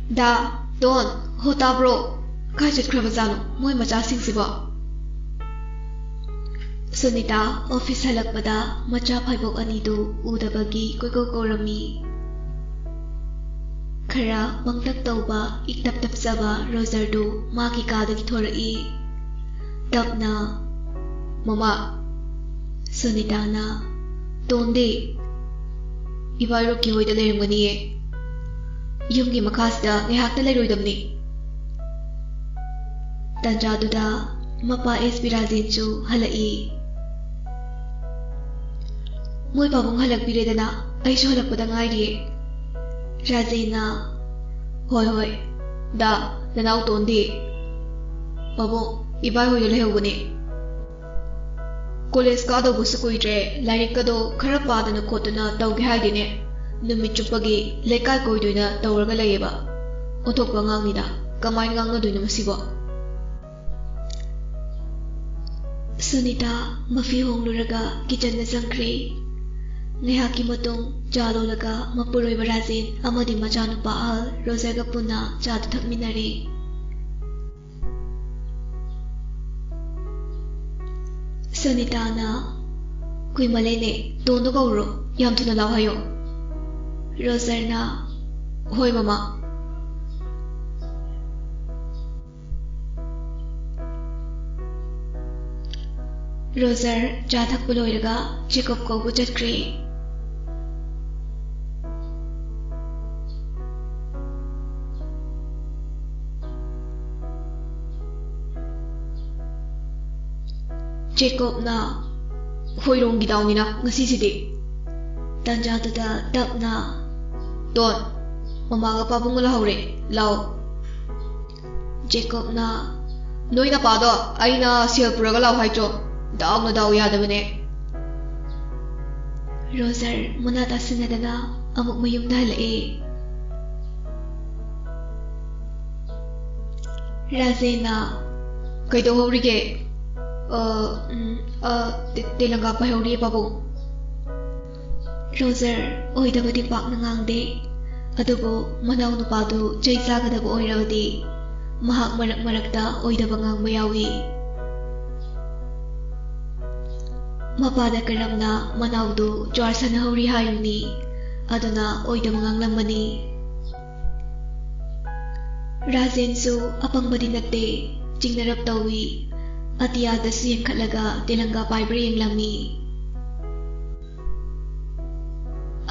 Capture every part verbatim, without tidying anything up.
ꯗꯥ, tone, ꯍꯣ ꯇꯥꯕ꯭ꯔꯣ? ꯀꯥꯏ ꯆꯠꯈ꯭ꯔꯕꯖꯥꯠꯅꯣ ꯃꯣꯏ ꯃꯆꯥꯁꯤꯡꯁꯤꯕꯣ? ꯁꯨꯅꯤꯇꯥ ꯑꯣꯐꯤꯁ ꯍꯜꯂꯛꯄꯗ ꯃꯆꯥ ꯐꯥꯏꯕꯣꯛ ꯑꯅꯤꯗꯨ ꯎꯗꯕꯒꯤ ꯀꯣꯏꯀꯧ ꯀꯧꯔꯝꯃꯤ꯫ ꯈꯔ ꯄꯪꯇꯛ ꯇꯧꯕ, ꯏꯪ ꯇꯞ ꯇꯞꯆꯕ ꯔꯣꯖꯔꯗꯨ ꯃꯥꯒꯤ ꯀꯥꯗꯒꯤ ꯊꯣꯔꯛꯏ꯫ ꯇꯞꯅ, "ꯃꯃꯥ꯫" ꯁꯨꯅꯤꯇꯥꯅ, "ꯇꯣꯟꯗꯤ?" "ꯏꯕꯥꯏ ꯔꯣꯛꯀꯤ ꯍꯣꯏꯗ ꯂꯩꯔꯝꯒꯅꯤꯌꯦ꯫ ꯌꯨꯝꯒꯤ ꯃꯈꯥꯁꯤꯗ ꯉꯥꯏꯍꯥꯛꯇ ꯂꯩꯔꯣꯏꯗꯕꯅꯤ꯫" ꯇꯟꯖꯥꯗꯨꯗ ꯃꯄꯥ ꯑꯦꯁ ꯕꯤ ꯔꯥꯖꯦꯟꯁꯨ ꯍꯜꯂꯛꯏ꯫ "ꯃꯣꯏ ꯄꯥꯕꯨꯡ ꯍꯜꯂꯛꯄꯤꯔꯦꯗꯅ, ꯑꯩꯁꯨ ꯍꯜꯂꯛꯄꯗ ꯉꯥꯏꯔꯤꯌꯦ꯫" ꯔꯥꯖꯦꯟꯅ, "ꯍꯣꯏ, ꯍꯣꯏ꯫ ꯗꯥ, ꯅꯅꯥꯎ ꯇꯣꯟꯗꯤ?" "ꯄꯥꯕꯨꯡ, ꯏꯕꯥꯏ ꯍꯣꯏꯗ ꯂꯩꯍꯧꯕꯅꯦ꯫ ꯀꯣꯂꯦꯖ ꯀꯥꯗꯧꯕꯁꯨ ꯀꯨꯏꯗ꯭ꯔꯦ, ꯂꯥꯏꯔꯤꯛꯀꯗꯣ ꯈꯔ ꯄꯥꯗꯅ ꯈꯣꯠꯇꯅ ꯇꯧꯒꯦ ꯍꯥꯏꯗꯦꯅꯦ꯫ ꯅꯨꯃꯤꯠ ꯆꯨꯞꯄꯒꯤ ꯂꯩꯀꯥꯏ ꯀꯣꯏꯗꯣꯏꯅ ꯇꯧꯔꯒ ꯂꯩꯌꯦꯕ꯫ ꯑꯣꯟꯊꯣꯛꯄ ꯑꯉꯥꯡꯅꯤꯗ, ꯀꯃꯥꯏꯅ ꯉꯥꯡꯅꯗꯣꯏꯅꯣ ꯃꯁꯤꯕꯣ?" ꯁꯨꯅꯤꯇꯥ ꯃꯐꯤ ꯍꯣꯡꯂꯨꯔꯒ ꯀꯤꯆꯟꯗ ꯆꯪꯈ꯭ꯔꯦ꯫ ꯉꯥꯏꯍꯥꯛꯀꯤ ꯃꯇꯨꯡ ꯆꯥ ꯂꯣꯜꯂꯒ ꯃꯄꯨꯔꯣꯏꯕ ꯔꯥꯖꯦꯟ ꯑꯃꯗꯤ ꯃꯆꯥꯅꯨꯄꯥ ꯑꯍꯜ ꯔꯣꯖꯔꯒ ꯄꯨꯟꯅ ꯆꯥꯗꯨ ꯊꯛꯃꯤꯟꯅꯔꯦ꯫ ꯁꯨꯅꯤꯇꯥꯅ, "ꯀꯨꯏꯃꯜꯂꯦꯅꯦ, ꯇꯣꯟꯗꯣ ꯀꯧꯔꯣ, ꯌꯥꯝ ꯊꯨꯅ ꯂꯥꯛꯑꯣ ꯍꯥꯏꯌꯣ꯫" ꯔꯣꯖꯔꯅ, "ꯍꯣꯏ ꯃꯃꯥ꯫" ꯔꯣꯖꯔ ꯆꯥ ꯊꯛꯄ ꯂꯣꯏꯔꯒ ꯖꯦꯀꯣꯕ ꯀꯧꯕ ꯆꯠꯈ꯭ꯔꯦ꯫ ꯖꯦꯀꯣꯕꯅ, "ꯍꯣꯏꯔꯣꯡꯒꯤ ꯗꯥꯎꯅꯤꯅ ꯉꯁꯤꯁꯤꯗꯤ꯫" ꯇꯟꯖꯥꯗꯨꯗ ꯇꯞꯅ, "ꯇꯣꯟ, ꯃꯃꯥꯒ ꯄꯥꯕꯨꯡꯒ ꯂꯥꯛꯍꯧꯔꯦ, ꯂꯥꯛꯑꯣ꯫" ꯖꯦꯀꯣꯕꯅ, "ꯅꯣꯏ ꯅꯄꯥꯗꯣ ꯑꯩꯅ ꯁꯦꯜ ꯄꯨꯔꯒ ꯂꯥꯛꯑꯣ ꯍꯥꯏꯗ꯭ꯔꯣ? ꯗꯥꯎꯅ ꯗꯥꯎ ꯌꯥꯗꯕꯅꯦ꯫" ꯔꯣꯖꯔ ꯃꯨꯅꯥ ꯇꯥꯁꯤꯟꯅꯗꯅ ꯑꯃꯨꯛ ꯃꯌꯨꯝꯗ ꯍꯜꯂꯛꯑꯦ꯫ ꯔꯥꯖꯦꯟꯅ, "ꯀꯩꯗꯧꯍꯧꯔꯤꯒꯦ?" "ꯑ, ꯎꯝ, ꯑ, ꯇꯦ-, ꯇꯦꯂꯪꯒꯥ ꯄꯥꯏꯍꯧꯔꯤꯌꯦ, ꯄꯥꯕꯨꯡ꯫" ꯔꯣꯖꯔ ꯑꯣꯏꯗꯕꯗꯤ ꯄꯥꯛꯅ ꯉꯥꯡꯗꯦ꯫ ꯑꯗꯨꯕꯨ ꯃꯅꯥꯎ ꯅꯨꯄꯥꯗꯨ ꯆꯩ ꯆꯥꯒꯗꯕ ꯑꯣꯏꯔꯕꯗꯤ ꯃꯍꯥꯛ ꯃꯔꯛ ꯃꯔꯛꯇ ꯑꯣꯏꯗꯕ ꯉꯥꯡꯕ ꯌꯥꯎꯏ꯫ ꯃꯄꯥꯗ ꯀꯔꯝꯅ ꯃꯅꯥꯎꯗꯨ ꯖ꯭ꯋꯥꯔ ꯁꯥꯟꯅꯍꯧꯔꯤ ꯍꯥꯏꯔꯨꯅꯤ? ꯑꯗꯨꯅ ꯑꯣꯏꯗꯕ ꯉꯥꯡꯂꯝꯕꯅꯤ꯫ ꯔꯥꯖꯦꯟꯁꯨ ꯑꯄꯪꯕꯗꯤ ꯅꯠꯇꯦ꯫ ꯆꯤꯡꯅꯔꯞ ꯇꯧꯏ꯫ ꯑꯇꯤꯌꯥꯗꯁꯨ ꯌꯦꯡꯈꯠꯂꯒ ꯇꯦꯂꯪꯒꯥ ꯄꯥꯏꯕ꯭ꯔꯥ ꯌꯦꯡꯂꯝꯃꯤ꯫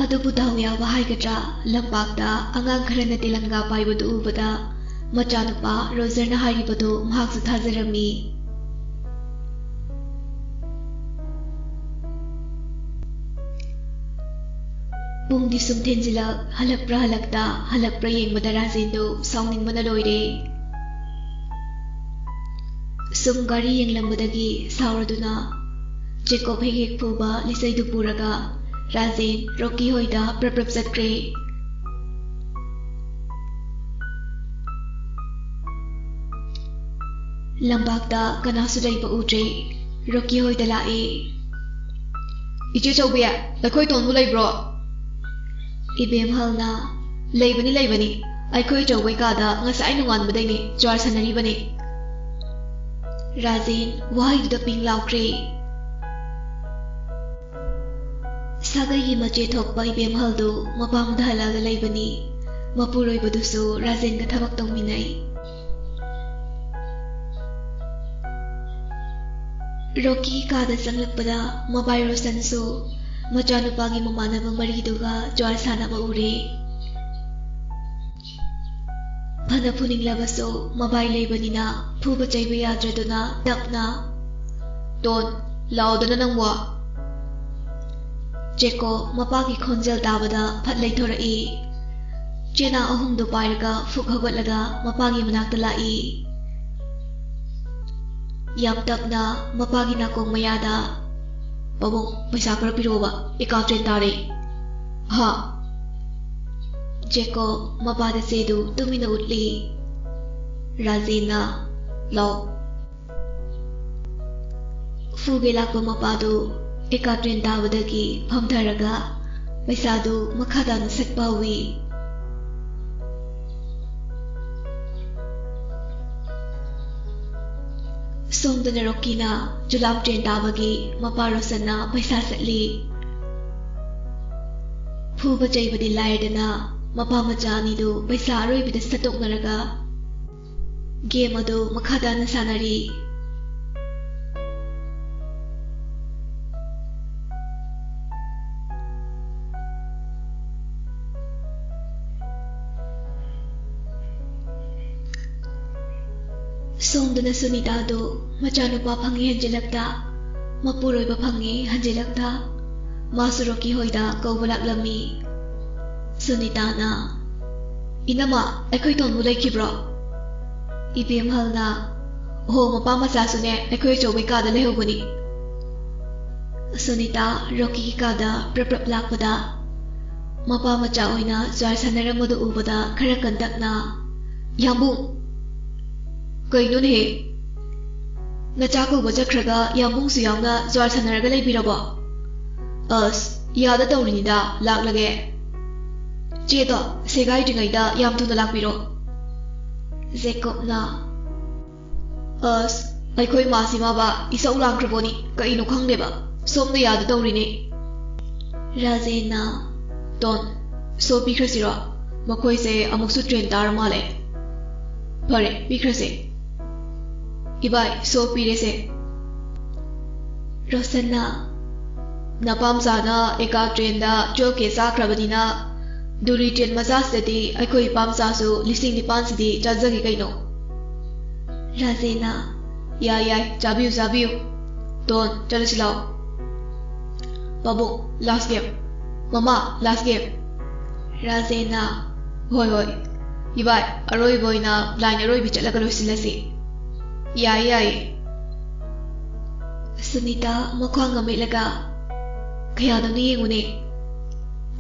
ꯑꯗꯨꯕꯨ ꯗꯥꯎ ꯌꯥꯕ ꯍꯥꯏꯒꯗ꯭ꯔꯥ, ꯂꯝꯄꯥꯛꯇ ꯑꯉꯥꯡ ꯈꯔꯅ ꯇꯦꯂꯪꯒꯥ ꯄꯥꯏꯕꯗꯨ ꯎꯕꯗ ꯃꯆꯥꯅꯨꯄꯥ ꯔꯣꯖꯔꯅ ꯍꯥꯏꯔꯤꯕꯗꯨ ꯃꯍꯥꯛꯁꯨ ꯊꯥꯖꯔꯝꯃꯤ꯫ ꯄꯨꯡꯗꯤ ꯁꯨꯝ ꯊꯦꯡꯖꯤꯜꯂꯛ, ꯍꯜꯂꯛꯄ꯭ꯔꯥ ꯍꯜꯂꯛꯇ, ꯍꯜꯂꯛꯄ꯭ꯔꯥ ꯌꯦꯡꯕꯗ ꯔꯥꯖꯦꯟꯗꯨ ꯁꯥꯎꯅꯤꯡꯕꯅ ꯂꯣꯏꯔꯦ꯫ ꯁꯨꯝ ꯒꯥꯔꯤ ꯌꯦꯡꯂꯝꯕꯗꯒꯤ ꯁꯥꯎꯔꯗꯨꯅ ꯖꯦꯀꯣꯕ ꯍꯦꯛ ꯍꯦꯛ ꯐꯨꯕ ꯂꯤꯆꯩꯗꯨ ꯄꯨꯔꯒ ꯔꯥꯖꯦꯟ ꯔꯣꯀꯤ ꯍꯣꯏꯗ ꯄ꯭ꯔꯞ ꯄ꯭ꯔꯞ ꯆꯠꯈ꯭ꯔꯦ꯫ ꯂꯝꯄꯥꯛꯇ ꯀꯅꯥꯁꯨ ꯂꯩꯕ ꯎꯗ꯭ꯔꯦ꯫ ꯔꯣꯀꯤ ꯍꯣꯏꯗ ꯂꯥꯛꯑꯦ꯫ "ꯏꯆꯦ ꯆꯧꯕꯤ, ꯅꯈꯣꯏ ꯇꯣꯟꯕꯨ ꯂꯩꯕ꯭ꯔꯣ?" ꯏꯕꯦꯝꯍꯜꯅ, "ꯂꯩꯕꯅꯤ, ꯂꯩꯕꯅꯤ꯫ ꯑꯩꯈꯣꯏ ꯆꯧꯕꯩ ꯀꯥꯗ ꯉꯁꯥꯏ ꯅꯣꯡꯉꯥꯟꯕꯗꯩꯅꯤ ꯖ꯭ꯋꯥꯔ ꯁꯥꯟꯅꯔꯤꯕꯅꯤ꯫" ꯔꯥꯖꯦꯟ ꯋꯥꯍꯩꯗꯨꯗ ꯄꯤꯡ ꯂꯥꯎꯈ꯭ꯔꯦ꯫ ꯁꯥꯒꯩꯒꯤ ꯃꯆꯦ ꯊꯣꯛꯄ ꯏꯕꯦꯝꯍꯜꯗꯨ ꯃꯄꯥꯝꯗ ꯍꯜꯂꯛꯑꯒ ꯂꯩꯕꯅꯤ꯫ ꯃꯄꯨꯔꯣꯏꯕꯗꯨꯁꯨ ꯔꯥꯖꯦꯟꯒ ꯊꯕꯛ ꯇꯧꯃꯤꯟꯅꯩ꯫ ꯔꯣꯀꯤ ꯀꯥꯗ ꯆꯪꯂꯛꯄꯗ ꯃꯕꯥꯏ ꯔꯣꯁꯟꯁꯨ ꯃꯆꯥꯅꯨꯄꯥꯒꯤ ꯃꯃꯥꯟꯅꯕ ꯃꯔꯤꯗꯨꯒ ꯖ꯭ꯋꯥꯔ ꯁꯥꯟꯅꯕ ꯎꯔꯦ꯫ ꯐꯅ ꯐꯨꯅꯤꯡꯂꯕꯁꯨ ꯃꯕꯥꯏ ꯂꯩꯕꯅꯤꯅ ꯐꯨꯕ ꯆꯩꯕ ꯌꯥꯗ꯭ꯔꯗꯨꯅ ꯇꯞꯅ, "ꯇꯣꯟ, ꯂꯥꯛꯑꯣꯗꯅ ꯅꯪꯕꯣ!" ꯖꯦꯀꯣ ꯃꯄꯥꯒꯤ ꯈꯣꯟꯖꯦꯜ ꯇꯥꯕꯗ ꯐꯠ ꯂꯩꯊꯣꯔꯛꯏ꯫ ꯆꯦꯅꯥ ꯑꯍꯨꯝꯗꯨ ꯄꯥꯏꯔꯒ ꯐꯨꯛ ꯍꯧꯒꯠꯂꯒ ꯃꯄꯥꯒꯤ ꯃꯅꯥꯛꯇ ꯂꯥꯛꯏ꯫ ꯌꯥꯝ ꯇꯞꯅ ꯃꯄꯥꯒꯤ ꯅꯥꯀꯣꯡ ꯃꯌꯥꯗ, "ꯄꯥꯕꯨꯡ, ꯄꯩꯁꯥ ꯈꯔ ꯄꯤꯔꯛꯑꯣꯕ, ꯑꯦꯀꯥꯎꯟ ꯇ꯭ꯔꯦꯟ ꯇꯥꯔꯦ꯫" "ꯍꯥ?" ꯖꯦꯀꯣ ꯃꯄꯥꯗ ꯆꯦꯗꯨ ꯇꯨꯃꯤꯟꯅ ꯎꯠꯂꯤ꯫ ꯔꯥꯖꯦꯟꯅ, "ꯂꯥꯎ꯫" ꯐꯨꯒꯦ ꯂꯥꯛꯄ ꯃꯄꯥꯗꯨ ꯑꯦꯀꯥꯎꯟ ꯇ꯭ꯔꯦꯟ ꯇꯥꯕꯗꯒꯤ ꯐꯝꯊꯔꯒ ꯄꯩꯁꯥꯗꯨ ꯃꯈꯥ ꯇꯥꯅ ꯁꯠꯄ ꯍꯧꯏ꯫ ꯁꯣꯝꯗꯅ ꯔꯣꯀꯤꯅ ꯖꯨꯂꯥꯝ ꯇ꯭ꯔꯦꯟ ꯇꯥꯕꯒꯤ ꯃꯄꯥ ꯔꯣꯁꯟꯅ ꯄꯩꯁꯥ ꯁꯠꯂꯤ꯫ ꯐꯨꯕ ꯆꯩꯕꯗꯤ ꯂꯥꯏꯔꯗꯅ, ꯃꯄꯥ ꯃꯆꯥ ꯑꯅꯤꯗꯨ ꯄꯩꯁꯥ ꯑꯔꯣꯏꯕꯤꯗ ꯁꯠꯇꯣꯛꯅꯔꯒ ꯒꯦꯝ ꯑꯗꯨ ꯃꯈꯥ ꯇꯥꯅ ꯁꯥꯟꯅꯔꯤ꯫ ꯁꯣꯝꯗꯅ ꯁꯨꯅꯤꯇꯥꯗꯨ ꯃꯆꯥꯅꯨꯄꯥ ꯐꯪꯉꯦ ꯍꯟꯖꯤꯜꯂꯛꯇ, ꯃꯄꯨꯔꯣꯏꯕ ꯐꯪꯉꯦ ꯍꯟꯖꯤꯜꯂꯛꯇ, ꯃꯥꯁꯨ ꯔꯣꯀꯤ ꯍꯣꯏꯗ ꯀꯧꯕ ꯂꯥꯛꯂꯝꯃꯤ꯫ ꯁꯨꯅꯤꯇꯥꯅ, "ꯏꯅꯝꯃ, ꯑꯩꯈꯣꯏ ꯇꯣꯟꯕꯨ ꯂꯩꯈꯤꯕ꯭ꯔꯣ?" ꯏꯕꯦꯝꯍꯜꯅ, "ꯑꯣꯍꯣ, ꯃꯄꯥ ꯃꯆꯥꯁꯨꯅꯦ ꯑꯩꯈꯣꯏ ꯑꯆꯧꯕꯩ ꯀꯥꯗ ꯂꯩꯍꯧꯕꯅꯤ꯫" ꯁꯨꯅꯤꯇꯥ ꯔꯣꯀꯤꯒꯤ ꯀꯥꯗ ꯄ꯭ꯔꯞ ꯄ꯭ꯔꯞ ꯂꯥꯛꯄꯗ, ꯃꯄꯥ ꯃꯆꯥ ꯑꯣꯏꯅ ꯖ꯭ꯋꯥꯔ ꯁꯥꯟꯅꯔꯝꯕꯗꯨ ꯎꯕꯗ ꯈꯔ ꯀꯟꯇꯛꯅ, "ꯌꯥꯝꯕꯨꯡ!" "ꯀꯩꯅꯣꯅꯦꯍꯦ? ꯅꯆꯥ ꯀꯧꯕ ꯆꯠꯈ꯭ꯔꯒ ꯌꯥꯝꯕꯨꯡꯁꯨ ꯌꯥꯎꯅ ꯖ꯭ꯋꯥꯔ ꯁꯥꯟꯅꯔꯒ ꯂꯩꯕꯤꯔꯕꯣ?" "ꯑꯁ, ꯌꯥꯗ ꯇꯧꯔꯤꯅꯤꯗ, ꯂꯥꯛꯂꯒꯦ꯫" "ꯆꯦꯗꯣ ꯁꯦꯒꯥꯏꯗ꯭ꯔꯤꯉꯩꯗ ꯌꯥꯝ ꯊꯨꯅ ꯂꯥꯛꯄꯤꯔꯣ꯫" ꯖꯦꯀꯣꯕꯅ, "ꯑꯁ, ꯑꯩꯈꯣꯏ ꯃꯥꯁꯤ ꯃꯥꯕ ꯏꯁꯧ ꯂꯥꯡꯈ꯭ꯔꯕꯣꯅꯤ, ꯀꯩꯅꯣ ꯈꯪꯗꯦꯕ, ꯁꯣꯝꯗ ꯌꯥꯗ ꯇꯧꯔꯤꯅꯦ꯫" ꯔꯥꯖꯦꯟꯅ, "ꯇꯣꯟ, ꯁꯣ ꯄꯤꯈ꯭ꯔꯁꯤꯔꯣ? ꯃꯈꯣꯏꯁꯦ ꯑꯃꯨꯛꯁꯨ ꯇ꯭ꯔꯦꯟ ꯇꯥꯔ ꯃꯥꯜꯂꯦ꯫" "ꯐꯔꯦ, ꯄꯤꯈ꯭ꯔꯁꯦ꯫ ꯏꯕꯥꯏ, ꯁꯣ ꯄꯤꯔꯦꯁꯦ꯫" ꯔꯣꯁꯟꯅ, "ꯅꯄꯥꯝꯆꯥꯅ ꯑꯦꯀꯥ ꯇ꯭ꯔꯦꯟꯗ ꯇꯨꯋꯦꯜꯐ ꯀꯦ ꯆꯥꯈ꯭ꯔꯕꯅꯤꯅ, ꯗꯨꯔꯤ ꯇ꯭ꯔꯦꯟ ꯃꯆꯥꯁꯤꯗꯗꯤ ꯑꯩꯈꯣꯏ ꯏꯄꯥꯝꯆꯥꯁꯨ ꯂꯤꯁꯤꯡ ꯅꯤꯄꯥꯟꯁꯤꯗꯤ ꯆꯥꯖꯒꯦ ꯀꯩꯅꯣ꯫" ꯔꯥꯖꯦꯟꯅ, "ꯌꯥꯏ, ꯌꯥꯏ, ꯆꯥꯕꯤꯌꯨ, ꯆꯥꯕꯤꯌꯨ꯫ ꯇꯣꯟ, ꯆꯠꯂꯁꯤ ꯂꯥꯛꯑꯣ꯫ ꯄꯥꯕꯨꯡ, ꯂꯥꯁ ꯒꯦꯝ꯫ ꯃꯃꯥ, ꯂꯥꯁ ꯒꯦꯝ꯫" ꯔꯥꯖꯦꯟꯅ, "ꯍꯣꯏ, ꯍꯣꯏ꯫ ꯏꯕꯥꯏ, ꯑꯔꯣꯏꯕ ꯑꯣꯏꯅ ꯂꯥꯏꯟ ꯑꯔꯣꯏꯕꯤ ꯆꯠꯂꯒ ꯂꯣꯏꯁꯤꯜꯂꯁꯤ꯫" "ꯌꯥꯏ, ꯌꯥꯏ꯫" ꯁꯨꯅꯤꯇꯥ ꯃꯈ꯭ꯋꯥꯡ ꯑꯃ ꯃꯦꯠꯂꯒ, "ꯀꯌꯥꯗꯅꯣ ꯌꯦꯡꯉꯨꯅꯦ꯫"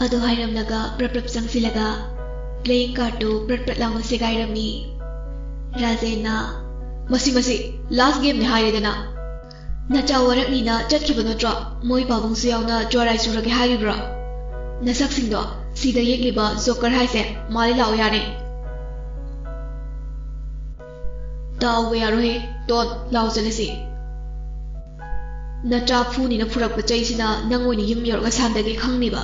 ꯑꯗꯨ ꯍꯥꯏꯔꯝꯂꯒ ꯄ꯭ꯔꯞ ꯄ꯭ꯔꯞ ꯆꯪꯁꯤꯜꯂꯒ ꯄ꯭ꯂꯦꯌꯤꯡ ꯀꯥꯔꯠꯇꯨ ꯄ꯭ꯔꯠ ꯄ꯭ꯔꯠ ꯂꯥꯎꯅ ꯁꯦꯒꯥꯏꯔꯝꯃꯤ꯫ ꯔꯥꯖꯦꯟꯅ, "ꯃꯁꯤ, ꯃꯁꯤ, ꯂꯥꯁ ꯒꯦꯝꯅꯤ ꯍꯥꯏꯔꯦꯗꯅ꯫ ꯅꯆꯥ ꯋꯥꯔꯛꯅꯤꯅ ꯆꯠꯈꯤꯕ ꯅꯠꯇ꯭ꯔꯣ? ꯃꯣꯏ ꯄꯥꯕꯨꯡꯁꯨ ꯌꯥꯎꯅ ꯖ꯭ꯋꯥꯔꯥꯏ ꯆꯨꯔꯒꯦ ꯍꯥꯏꯔꯤꯕ꯭ꯔꯣ? ꯅꯁꯛꯁꯤꯡꯗꯣ ꯁꯤꯗ ꯌꯦꯛꯂꯤꯕ ꯖꯣꯀꯔ ꯍꯥꯏꯁꯦ ꯃꯥꯜꯂꯦ, ꯂꯥꯛꯑꯣ ꯌꯥꯔꯦ꯫" ꯇꯥꯎꯕ ꯌꯥꯔꯣꯏꯍꯦ꯫ ꯇꯣꯟ, ꯂꯥꯎ ꯆꯠꯂꯁꯤ꯫ ꯅꯆꯥ ꯐꯨꯅꯤꯅ ꯐꯨꯔꯛꯄ ꯆꯩꯁꯤꯅ ꯅꯪ ꯑꯣꯏꯅ ꯌꯨꯝ ꯌꯧꯔꯒ ꯁꯥꯟꯗꯒꯦ ꯈꯪꯅꯤꯕ꯫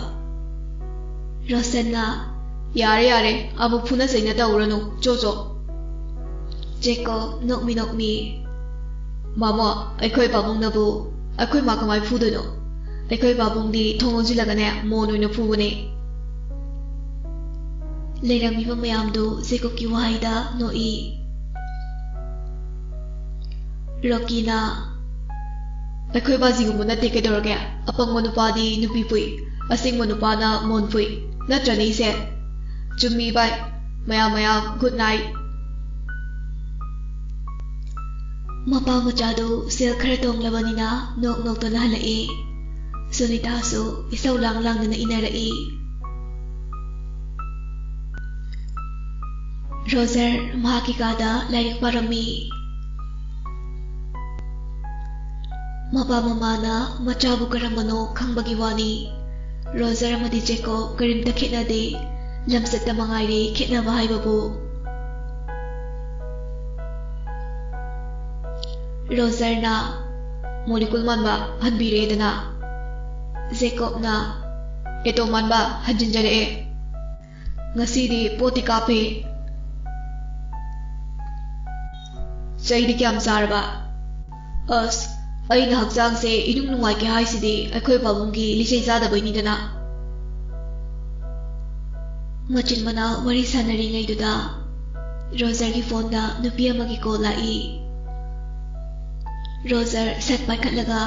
ꯔꯣꯁꯟꯅ, "ꯌꯥꯔꯦ, ꯌꯥꯔꯦ, ꯑꯃꯨꯛ ꯐꯨꯅ ꯆꯩꯅ ꯇꯧꯔꯅꯨ, ꯆꯣ, ꯆꯣ꯫" ꯖꯦꯀꯣꯕ ꯅꯣꯛꯃꯤ ꯅꯣꯛꯃꯤ, "ꯃꯥꯃꯣ, ꯑꯩꯈꯣꯏ ꯄꯥꯕꯨꯡꯅꯕꯨ ꯑꯩꯈꯣꯏ ꯃꯥ ꯀꯃꯥꯏ ꯐꯨꯗꯣꯏꯅꯣ? ꯑꯩꯈꯣꯏ ꯄꯥꯕꯨꯡꯗꯤ ꯊꯣꯡ ꯂꯣꯟꯁꯤꯜꯂꯒꯅꯦ, ꯃꯣꯟ ꯑꯣꯏꯅ ꯐꯨꯕꯅꯦ꯫" ꯂꯩꯔꯝꯃꯤꯕ ꯃꯌꯥꯝꯗꯨ ꯖꯦꯀꯣꯕꯀꯤ ꯋꯥꯍꯩꯗ ꯅꯣꯛꯏ꯫ ꯔꯣꯀꯤꯅ, "ꯑꯩꯈꯣꯏ ꯕꯥꯖꯤꯒꯨꯝꯕ ꯅꯠꯇꯦ ꯀꯩꯗꯧꯔꯒꯦ? ꯑꯄꯪꯕ ꯅꯨꯄꯥꯗꯤ ꯅꯨꯄꯤ ꯐꯨꯏ, ꯑꯁꯤꯡꯕ ꯅꯨꯄꯥꯅ ꯃꯣꯟ ꯐꯨꯏ, ꯅꯠꯇ꯭ꯔꯅꯦ ꯏꯆꯦ?" "ꯆꯨꯝꯃꯤ ꯚꯥꯏ꯫ ꯃꯌꯥꯝ ꯃꯌꯥꯝ, ꯒꯨꯗ ꯅꯥꯏꯠ꯫" ꯃꯄꯥ ꯃꯆꯥꯗꯨ ꯁꯦꯜ ꯈꯔ ꯇꯣꯡꯂꯕꯅꯤꯅ ꯅꯣꯛ ꯅꯣꯛꯇꯨꯅ ꯍꯜꯂꯛꯏ꯫ ꯁꯨꯅꯤꯇꯥꯁꯨ ꯏꯁꯧ ꯂꯥꯡ ꯂꯥꯡꯗꯨꯅ ꯏꯟꯅꯔꯛꯏ꯫ ꯔꯣꯖꯔ ꯃꯍꯥꯛꯀꯤ ꯀꯥꯗ ꯂꯥꯏꯔꯤꯛ ꯄꯥꯔꯝꯃꯤ꯫ ꯃꯄꯥ ꯃꯃꯥꯅ ꯃꯆꯥꯕꯨ ꯀꯔꯝꯕꯅꯣ ꯈꯪꯕꯒꯤ ꯋꯥꯅꯤ꯫ ꯔꯣꯖꯔ ꯑꯃꯗꯤ ꯖꯦꯀꯣꯕ ꯀꯔꯤꯝꯇ ꯈꯦꯠꯅꯗꯦ꯫ ꯂꯝꯆꯠꯇ ꯃꯉꯥꯏꯔꯦ ꯈꯦꯠꯅꯕ ꯍꯥꯏꯕꯕꯨ꯫ ꯔꯣꯖꯔꯅ ꯃꯣꯂꯤꯀꯨꯜ ꯃꯥꯟꯕ ꯍꯟꯕꯤꯔꯦꯗꯅ꯫ ꯖꯦꯀꯣꯕꯅ ꯑꯦꯇꯣꯝ ꯃꯥꯟꯕ ꯍꯟꯖꯤꯟꯖꯔꯛꯑꯦ꯫ ꯉꯁꯤꯗꯤ ꯄꯣꯠꯇꯤ ꯀꯥꯞꯄꯦ꯫ ꯆꯩꯗꯤ ꯀꯌꯥꯝ ꯆꯥꯔꯕ? ꯑꯁ, ꯑꯩꯅ ꯍꯛꯆꯥꯡꯁꯦ ꯏꯅꯨꯡ ꯅꯨꯡꯉꯥꯏꯇꯦ ꯍꯥꯏꯁꯤꯗꯤ ꯑꯩꯈꯣꯏ ꯄꯥꯕꯨꯡꯒꯤ ꯂꯤꯆꯩ ꯆꯥꯗꯕꯩꯅꯤꯗꯅ꯫ ꯃꯆꯤꯟ ꯃꯅꯥꯎ ꯋꯥꯔꯤ ꯁꯥꯟꯅꯔꯤꯉꯩꯗꯨꯗ ꯔꯣꯖꯔꯒꯤ ꯐꯣꯟꯗ ꯅꯨꯄꯤ ꯑꯃꯒꯤ ꯀꯣꯜ ꯂꯥꯛꯏ꯫ ꯔꯣꯖꯔ ꯁꯠ ꯄꯥꯏꯈꯠꯂꯒ,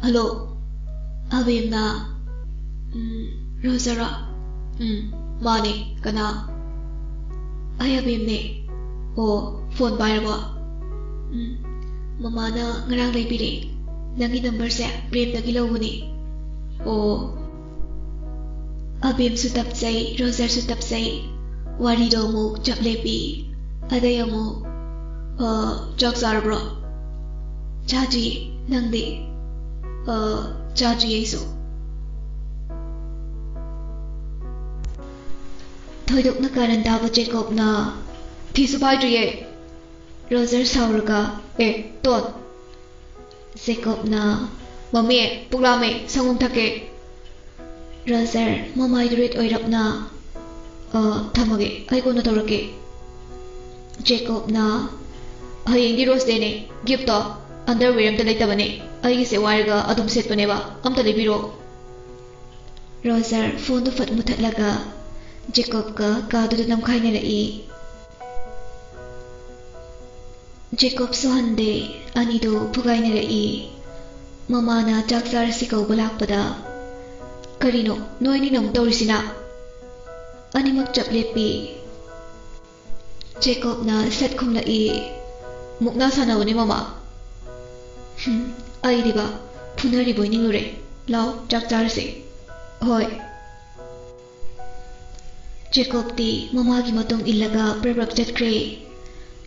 "ꯍꯜꯂꯣ, ꯑꯕꯦꯝꯅ?" "ꯎꯝ, ꯔꯣꯖꯔꯣ?" "ꯎꯝ, ꯃꯥꯅꯦ, ꯀꯅꯥ?" "ꯑꯩ ꯑꯕꯦꯝꯅꯦ꯫" "ꯑꯣ, ꯐꯣꯟ ꯄꯥꯏꯔꯕꯣ?" "ꯎꯝ, ꯃꯃꯥꯅ ꯉꯔꯥꯡ ꯂꯩꯕꯤꯔꯦ꯫ ꯅꯪꯒꯤ ꯅꯝꯕꯔꯁꯦ ꯄ꯭ꯔꯦꯝꯗꯒꯤ ꯂꯧꯕꯅꯦ꯫" "ꯑꯣ꯫" ꯑꯕꯦꯝꯁꯨ ꯇꯞꯆꯩ, ꯔꯣꯖꯔꯁꯨ ꯇꯞꯆꯩ꯫ ꯋꯥꯔꯤꯗꯣ ꯑꯃꯨꯛ ꯆꯞ ꯂꯦꯞꯄꯤ꯫ ꯑꯗꯩ ꯑꯃꯨꯛ, "ꯑ, ꯆꯥꯛ ꯆꯥꯔꯕ꯭ꯔꯣ?" "ꯆꯥꯗ꯭ꯔꯤ, ꯅꯪꯗꯤ?" "ꯑ, ꯆꯥꯗ꯭ꯔꯤ ꯑꯩꯁꯨ꯫" ꯊꯣꯏꯗꯣꯛꯅ ꯀꯥꯔꯟ ꯇꯥꯕ ꯖꯦꯀꯣꯕꯅ, "ꯐꯤꯁꯨ ꯐꯥꯏꯗ꯭ꯔꯤꯌꯦ꯫" ꯔꯣꯖꯔ ꯁꯥꯎꯔꯒ, "ꯑꯦ, ꯇꯣꯟ!" ꯖꯦꯀꯣꯕꯅ, "ꯃꯝꯃꯤ, ꯄꯨꯛ ꯂꯥꯝꯃꯦ, ꯁꯪꯒꯣꯝ ꯊꯛꯀꯦ꯫" ꯔꯣꯖꯔ ꯃꯃꯥꯏꯗꯨ ꯔꯦꯠ ꯑꯣꯏꯔꯞꯅ, "ꯑ, ꯊꯝꯃꯒꯦ, ꯑꯩ ꯀꯣꯟꯅ ꯇꯧꯔꯛꯀꯦ꯫" ꯖꯦꯀꯣꯕꯅ, "ꯍꯌꯦꯡꯗꯤ ꯔꯣꯁ ꯗꯦꯅꯦ, ꯒꯤꯐꯇꯣ ꯑꯟꯗꯔꯋꯦꯌꯔ ꯑꯝꯇ ꯂꯩꯇꯕꯅꯦ, ꯑꯩꯒꯤꯁꯦ ꯋꯥꯏꯔꯒ ꯑꯗꯨꯝ ꯁꯦꯠꯄꯅꯦꯕ, ꯑꯝꯇ ꯂꯩꯕꯤꯔꯣ꯫" ꯔꯣꯖꯔ ꯐꯣꯟꯗꯨ ꯐꯠ ꯃꯨꯊꯠꯂꯒ ꯖꯦꯀꯣꯕꯀ ꯀꯥꯗꯨꯗ ꯅꯝꯈꯥꯏꯅꯔꯛꯏ꯫ ꯖꯦꯀꯣꯕꯁꯨ ꯍꯟꯗꯦ, ꯑꯅꯤꯗꯨ ꯐꯨꯒꯥꯏꯅꯔꯛꯏ꯫ ꯃꯃꯥꯅ ꯆꯥꯛ ꯆꯥꯔꯁꯤ ꯀꯧꯕ ꯂꯥꯛꯄꯗ, "ꯀꯔꯤꯅꯣ ꯅꯣꯏ ꯑꯅꯤꯅ ꯑꯃꯨꯛ ꯇꯧꯔꯤꯁꯤꯅ?" ꯑꯅꯤꯃꯛ ꯆꯞ ꯂꯦꯞꯄꯤ꯫ ꯖꯦꯀꯣꯕꯅ ꯁꯠ ꯈꯨꯝꯂꯛꯏ, "ꯃꯨꯛꯅꯥ ꯁꯥꯟꯅꯕꯅꯤ, ꯃꯃꯥ꯫" "ꯍꯨꯝ, ꯑꯩꯗꯤꯕ ꯐꯨꯅꯔꯤꯕꯣꯏ ꯅꯤꯡꯂꯨꯔꯦ꯫ ꯂꯥꯎ, ꯆꯥꯛ ꯆꯥꯔꯁꯦ꯫" "ꯍꯣꯏ꯫" ꯖꯦꯀꯣꯕꯇꯤ ꯃꯃꯥꯒꯤ ꯃꯇꯨꯡ ꯏꯜꯂꯒ ꯕ꯭ꯔꯛ ꯕ꯭ꯔꯛ ꯆꯠꯈ꯭ꯔꯦ꯫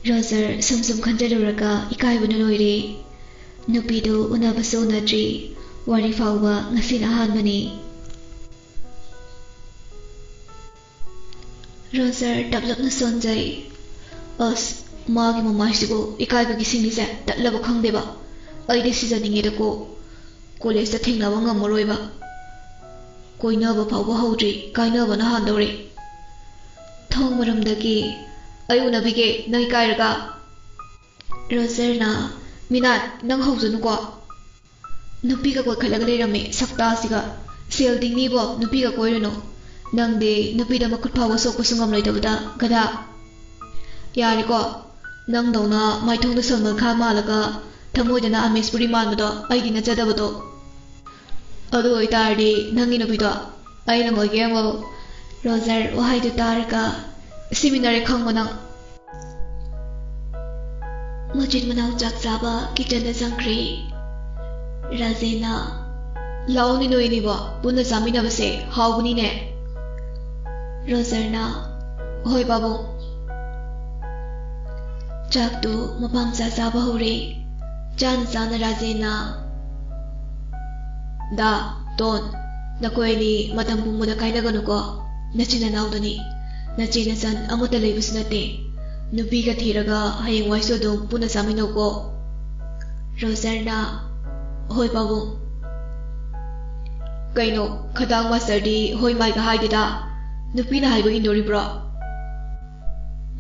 ꯔꯣꯖꯔ ꯁꯨꯝ ꯁꯨꯝ ꯈꯟꯖꯤꯜꯂꯨꯔꯒ ꯏꯀꯥꯏꯕꯅ ꯂꯣꯏꯔꯦ꯫ ꯅꯨꯄꯤꯗꯨ ꯎꯅꯕꯁꯨ ꯎꯅꯗ꯭ꯔꯤ, ꯋꯥꯔꯤ ꯐꯥꯎꯕ ꯉꯁꯤꯅ ꯑꯍꯥꯟꯕꯅꯤ꯫ ꯔꯣꯖꯔ ꯇꯞꯂꯞꯅ ꯁꯣꯟꯖꯩ꯫ ꯑꯁ, ꯃꯥꯒꯤ ꯃꯃꯥꯏꯁꯤꯕꯨ ꯏꯀꯥꯏꯕꯒꯤ ꯁꯤꯡꯂꯤꯁꯦ ꯇꯠꯂꯕ ꯈꯪꯗꯦꯕ꯫ ꯑꯩꯗꯤ ꯁꯤꯖꯅꯤꯡꯉꯦꯗꯀꯣ꯫ ꯀꯣꯂꯦꯖꯇ ꯊꯦꯡꯅꯕ ꯉꯝꯃꯔꯣꯏꯕ꯫ ꯀꯣꯏꯅꯕ ꯐꯥꯎꯕ ꯍꯧꯗ꯭ꯔꯤ, ꯀꯥꯏꯅꯕꯅ ꯍꯥꯟꯗꯧꯔꯦ꯫ ꯊꯣꯡ ꯃꯔꯨꯝꯗꯒꯤ, "ꯑꯩ ꯎꯅꯕꯤꯒꯦ, ꯅꯪ ꯏꯀꯥꯏꯔꯒ?" ꯔꯣꯖꯔꯅ, "ꯃꯤꯅꯥꯠ, ꯅꯪ ꯍꯧꯖꯅꯨꯀꯣ꯫" ꯅꯨꯄꯤꯒ ꯀꯣꯏꯈꯠꯂꯒ ꯂꯩꯔꯝꯃꯦ ꯁꯛꯇꯥꯁꯤꯒ꯫ "ꯁꯦꯜ ꯇꯤꯡꯅꯤꯕꯣ, ꯅꯨꯄꯤꯒ ꯀꯣꯏꯔꯨꯅꯨ꯫ ꯅꯪꯗꯤ ꯅꯨꯄꯤꯗ ꯃꯈꯨꯠ ꯐꯥꯎꯕ ꯁꯣꯛꯄꯁꯨ ꯉꯝꯂꯣꯏꯗꯕꯗ, ꯒꯙꯥ꯫" "ꯌꯥꯔꯦꯀꯣ, ꯅꯪꯗꯧꯅ ꯃꯥꯏꯊꯣꯡꯗ ꯁꯜꯃꯥꯟ ꯈꯥꯟ ꯃꯥꯜꯂꯒ ꯊꯃꯣꯏꯗꯅ ꯑꯃꯦꯁ ꯄꯨꯔꯤ ꯃꯥꯟꯕꯗꯣ ꯑꯩꯗꯤ ꯅꯠꯆꯗꯕꯗꯣ꯫" "ꯑꯗꯨ ꯑꯣꯏꯇꯥꯔꯗꯤ ꯅꯪꯒꯤ ꯅꯨꯄꯤꯗꯣ ꯑꯩꯅ ꯃꯣꯏꯒꯦ ꯑꯃꯨꯛ꯫" ꯔꯣꯖꯔ ꯋꯥꯍꯩꯗꯨ ꯇꯥꯔꯒ, "ꯁꯤꯃꯤꯟꯅꯔꯦ ꯈꯪꯕ ꯅꯪ꯫" ꯃꯆꯤꯟ ꯃꯅꯥꯎ ꯆꯥꯛ ꯆꯥꯕ ꯀꯤꯆꯟꯗ ꯆꯪꯈ꯭ꯔꯦ꯫ ꯔꯥꯖꯦꯟꯅ, "ꯂꯥꯛꯑꯣꯅꯦ ꯅꯣꯏ ꯑꯅꯤꯕꯣ, ꯄꯨꯟꯅ ꯆꯥꯃꯤꯟꯅꯕꯁꯦ ꯍꯥꯎꯕꯅꯤꯅꯦ꯫" ꯔꯣꯖꯔꯅ, "ꯍꯣꯏ ꯄꯥꯕꯨꯡ꯫" ꯆꯥꯛꯇꯨ ꯃꯄꯥꯝꯆꯥ ꯆꯥꯕ ꯍꯧꯔꯦ꯫ ꯆꯥꯅ ꯆꯥꯅ ꯔꯥꯖꯦꯟꯅ, "ꯗꯥ, ꯇꯣꯟ, ꯅꯈꯣꯏ ꯑꯅꯤ ꯃꯇꯝ ꯄꯨꯝꯕꯗ ꯀꯥꯏꯅꯒꯅꯨꯀꯣ꯫ ꯅꯆꯤꯟ ꯅꯅꯥꯎꯗꯨꯅꯤ꯫ ꯅꯆꯦ ꯅꯆꯟ ꯑꯃꯠꯇ ꯂꯩꯕꯁꯨ ꯅꯠꯇꯦ꯫ ꯅꯨꯄꯤꯒ ꯊꯤꯔꯒ ꯍꯌꯦꯡꯋꯥꯏꯁꯨ ꯑꯗꯨꯝ ꯄꯨꯟꯅ ꯆꯥꯃꯤꯟꯅꯧꯀꯣ꯫ ꯔꯣꯖꯔꯅ, "ꯍꯣꯏ ꯄꯥꯕꯨꯡ"꯫ ꯀꯩꯅꯣ, ꯈꯗꯥꯡ ꯃꯥꯁꯇꯔꯗꯤ ꯍꯣꯏ ꯃꯥꯏꯒ ꯍꯥꯏꯗꯦꯗ꯫ ꯅꯨꯄꯤꯅ ꯍꯥꯏꯕ ꯏꯟꯗꯣꯔꯤꯕ꯭ꯔꯣ?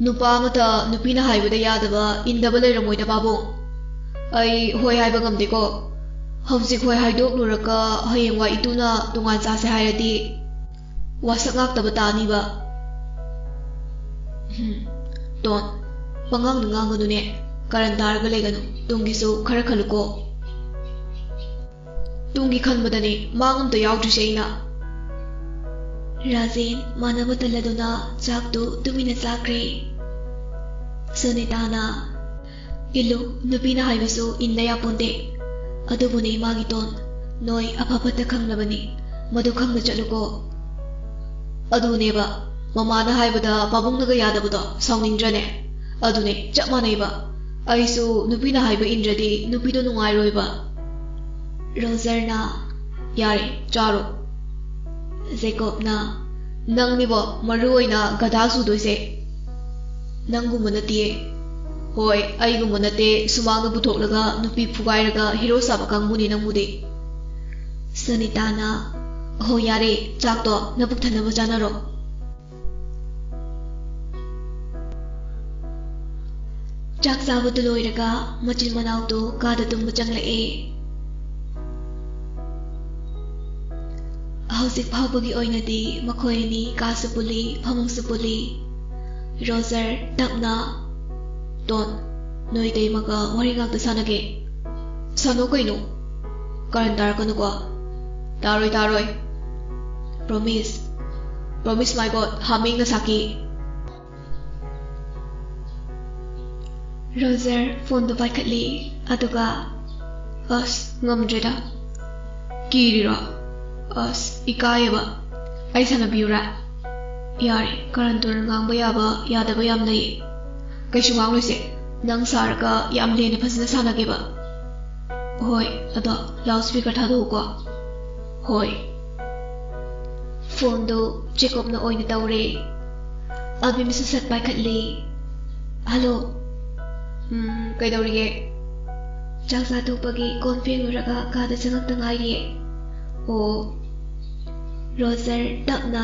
ꯅꯨꯄꯥ ꯑꯃꯇ ꯅꯨꯄꯤꯅ ꯍꯥꯏꯕꯗ ꯌꯥꯗꯕ, ꯏꯟꯗꯕ ꯂꯩꯔꯝꯃꯣꯏꯗ ꯄꯥꯕꯨꯡ꯫ ꯑꯩ ꯍꯣꯏ ꯍꯥꯏꯕ ꯉꯝꯗꯦꯀꯣ꯫ ꯍꯧꯖꯤꯛ ꯍꯣꯏ ꯍꯥꯏꯗꯣꯛꯂꯨꯔꯒ ꯍꯌꯦꯡꯋꯥꯏ ꯏꯇꯨꯅ ꯇꯣꯉꯥꯟ ꯆꯥꯁꯦ ꯍꯥꯏꯔꯗꯤ ꯋꯥꯁꯛ ꯉꯥꯛꯇꯕ ꯇꯥꯅꯤꯕ꯫ ꯍꯨꯝ, ꯇꯣꯟ, ꯄꯉꯥꯡꯗ ꯉꯥꯡꯒꯅꯨꯅꯦ꯫ ꯀꯔꯟ ꯇꯥꯔꯒ ꯂꯩꯒꯅꯨ꯫ ꯇꯨꯡꯒꯤꯁꯨ ꯈꯔ ꯈꯜꯂꯨꯀꯣ꯫ ꯇꯨꯡꯒꯤ ꯈꯟꯕꯗꯅꯦ ꯃꯥꯡ ꯑꯝꯇ ꯌꯥꯎꯗ꯭ꯔꯤꯁꯦ ꯑꯩꯅ꯫ ꯔꯥꯖꯦꯟ ꯃꯥꯟꯅꯕ ꯇꯜꯂꯗꯨꯅ ꯆꯥꯛꯇꯨ ꯇꯨꯃꯤꯟꯅ ꯆꯥꯈ꯭ꯔꯦ꯫ ꯁꯨꯅꯤꯇꯥꯅ, "ꯏꯜꯂꯨ, ꯅꯨꯄꯤꯅ ꯍꯥꯏꯕꯁꯨ ꯏꯟꯗ ꯌꯥꯄꯣꯟꯇꯦ꯫ ꯑꯗꯨꯕꯨꯅꯦ ꯃꯥꯒꯤ ꯇꯣꯟ, ꯅꯣꯏ ꯑꯐ ꯐꯠꯇ ꯈꯪꯂꯕꯅꯤ, ꯃꯗꯨ ꯈꯪꯅ ꯆꯠꯂꯨꯀꯣ"꯫ ꯑꯗꯨꯅꯦꯕ, ꯃꯃꯥꯅ ꯍꯥꯏꯕꯗ ꯄꯥꯕꯨꯡꯅꯒ ꯌꯥꯗꯕꯗꯣ ꯁꯥꯎꯅꯤꯡꯗ꯭ꯔꯅꯦ? ꯑꯗꯨꯅꯦ, ꯆꯞ ꯃꯥꯟꯅꯩꯕ꯫ ꯑꯩꯁꯨ ꯅꯨꯄꯤꯅ ꯍꯥꯏꯕ ꯏꯟꯗ꯭ꯔꯗꯤ ꯅꯨꯄꯤꯗꯣ ꯅꯨꯡꯉꯥꯏꯔꯣꯏꯕ꯫ ꯔꯣꯖꯔꯅ, "ꯌꯥꯔꯦ, ꯆꯥꯔꯣ"꯫ ꯖꯦꯀꯣꯕꯅ, "ꯅꯪꯅꯤꯕꯣ ꯃꯔꯨ ꯑꯣꯏꯅ ꯒꯙꯥ ꯁꯨꯗꯣꯏꯁꯦ꯫ ꯅꯪꯒꯨꯝꯕ ꯅꯠꯇꯤꯌꯦ꯫ ꯍꯣꯏ, ꯑꯩꯒꯨꯝꯕ ꯅꯠꯇꯦ, ꯁꯨꯃꯥꯡꯗ ꯄꯨꯊꯣꯛꯂꯒ ꯅꯨꯄꯤ ꯐꯨꯒꯥꯏꯔꯒ ꯍꯤꯔꯣ ꯁꯥꯕ ꯀꯥꯡꯕꯨꯅꯤ ꯅꯪꯕꯨꯗꯤ"꯫ ꯁꯨꯅꯤꯇꯥꯅ, "ꯍꯣ ꯌꯥꯔꯦ, ꯆꯥꯛꯇꯣ ꯅꯕꯨꯛ ꯊꯟꯅꯕ ꯆꯥꯅꯔꯣ"꯫ ꯆꯥꯛ ꯆꯥꯕꯗꯨ ꯂꯣꯏꯔꯒ ꯃꯆꯤꯟ ꯃꯅꯥꯎꯗꯨ ꯀꯥꯗ ꯇꯨꯝꯕ ꯆꯪꯂꯛꯑꯦ꯫ ꯍꯧꯖꯤꯛ ꯐꯥꯎꯕꯒꯤ ꯑꯣꯏꯅꯗꯤ ꯃꯈꯣꯏ ꯑꯅꯤ ꯀꯥꯁꯨ ꯄꯨꯜꯂꯤ, ꯐꯃꯨꯡꯁꯨ ꯄꯨꯜꯂꯤ꯫ ꯔꯣꯖꯔ ꯇꯞꯅ, "ꯇꯣꯟ, ꯅꯣꯏ ꯏꯇꯩꯃꯒ ꯋꯥꯔꯤ ꯉꯥꯛꯇ ꯁꯥꯟꯅꯒꯦ"꯫ "ꯁꯥꯟꯅꯧ ꯀꯩꯅꯣ, ꯀꯔꯟ ꯇꯥꯔꯛꯀꯅꯨꯀꯣ"꯫ "ꯇꯥꯔꯣꯏ, ꯇꯥꯔꯣꯏ꯫ Promise, promise, my God, ꯍꯥꯃꯦꯡꯅ ꯁꯥꯈꯤ"꯫ ꯔꯣꯖꯔ ꯐꯣꯟꯗꯣ ꯄꯥꯏꯈꯠꯂꯤ, ꯑꯗꯨꯒ, "ꯑꯁ, ꯉꯝꯗ꯭ꯔꯦꯗ"꯫ "ꯀꯤꯔꯤꯔꯣ? ꯑꯁ, ꯏꯀꯥꯏꯌꯦꯕ꯫ ꯑꯩ ꯁꯥꯟꯅꯕꯤꯌꯨꯔꯥ?" "ꯌꯥꯔꯦ, ꯀꯔꯟ ꯇꯨꯔꯟ ꯉꯥꯡꯕ ꯌꯥꯕ ꯌꯥꯗꯕ ꯌꯥꯝ ꯂꯩꯌꯦ꯫ ꯀꯩꯁꯨ ꯉꯥꯡꯂꯣꯏꯁꯦ꯫ ꯅꯪ ꯁꯥꯔꯒ ꯌꯥꯝ ꯂꯦꯝꯅ ꯐꯖꯅ ꯁꯥꯟꯅꯒꯦꯕ"꯫ "ꯍꯣꯏ, ꯑꯗꯣ ꯂꯥꯎꯠ ꯁ꯭ꯄꯤꯀꯔ ꯊꯥꯗꯣꯛꯎꯀꯣ"꯫ "ꯍꯣꯏ"꯫ ꯐꯣꯟꯗꯨ ꯖꯦꯀꯣꯕꯅ ꯑꯣꯏꯅ ꯇꯧꯔꯦ꯫ ꯑꯕꯤꯝꯁꯨ ꯁꯠ ꯄꯥꯏꯈꯠꯂꯤ꯫ ꯍꯜꯂꯣ꯫ ꯎꯝ, ꯀꯩꯗꯧꯔꯤꯒꯦ? ꯆꯥꯛ ꯆꯥꯊꯣꯛꯄꯒꯤ ꯀꯣꯟ ꯐꯦꯡꯂꯨꯔꯒ ꯀꯥꯗ ꯆꯪꯉꯛꯇ ꯉꯥꯏꯔꯤꯌꯦ꯫ ꯑꯣ꯫ ꯔꯣꯖꯔ ꯇꯞꯅ,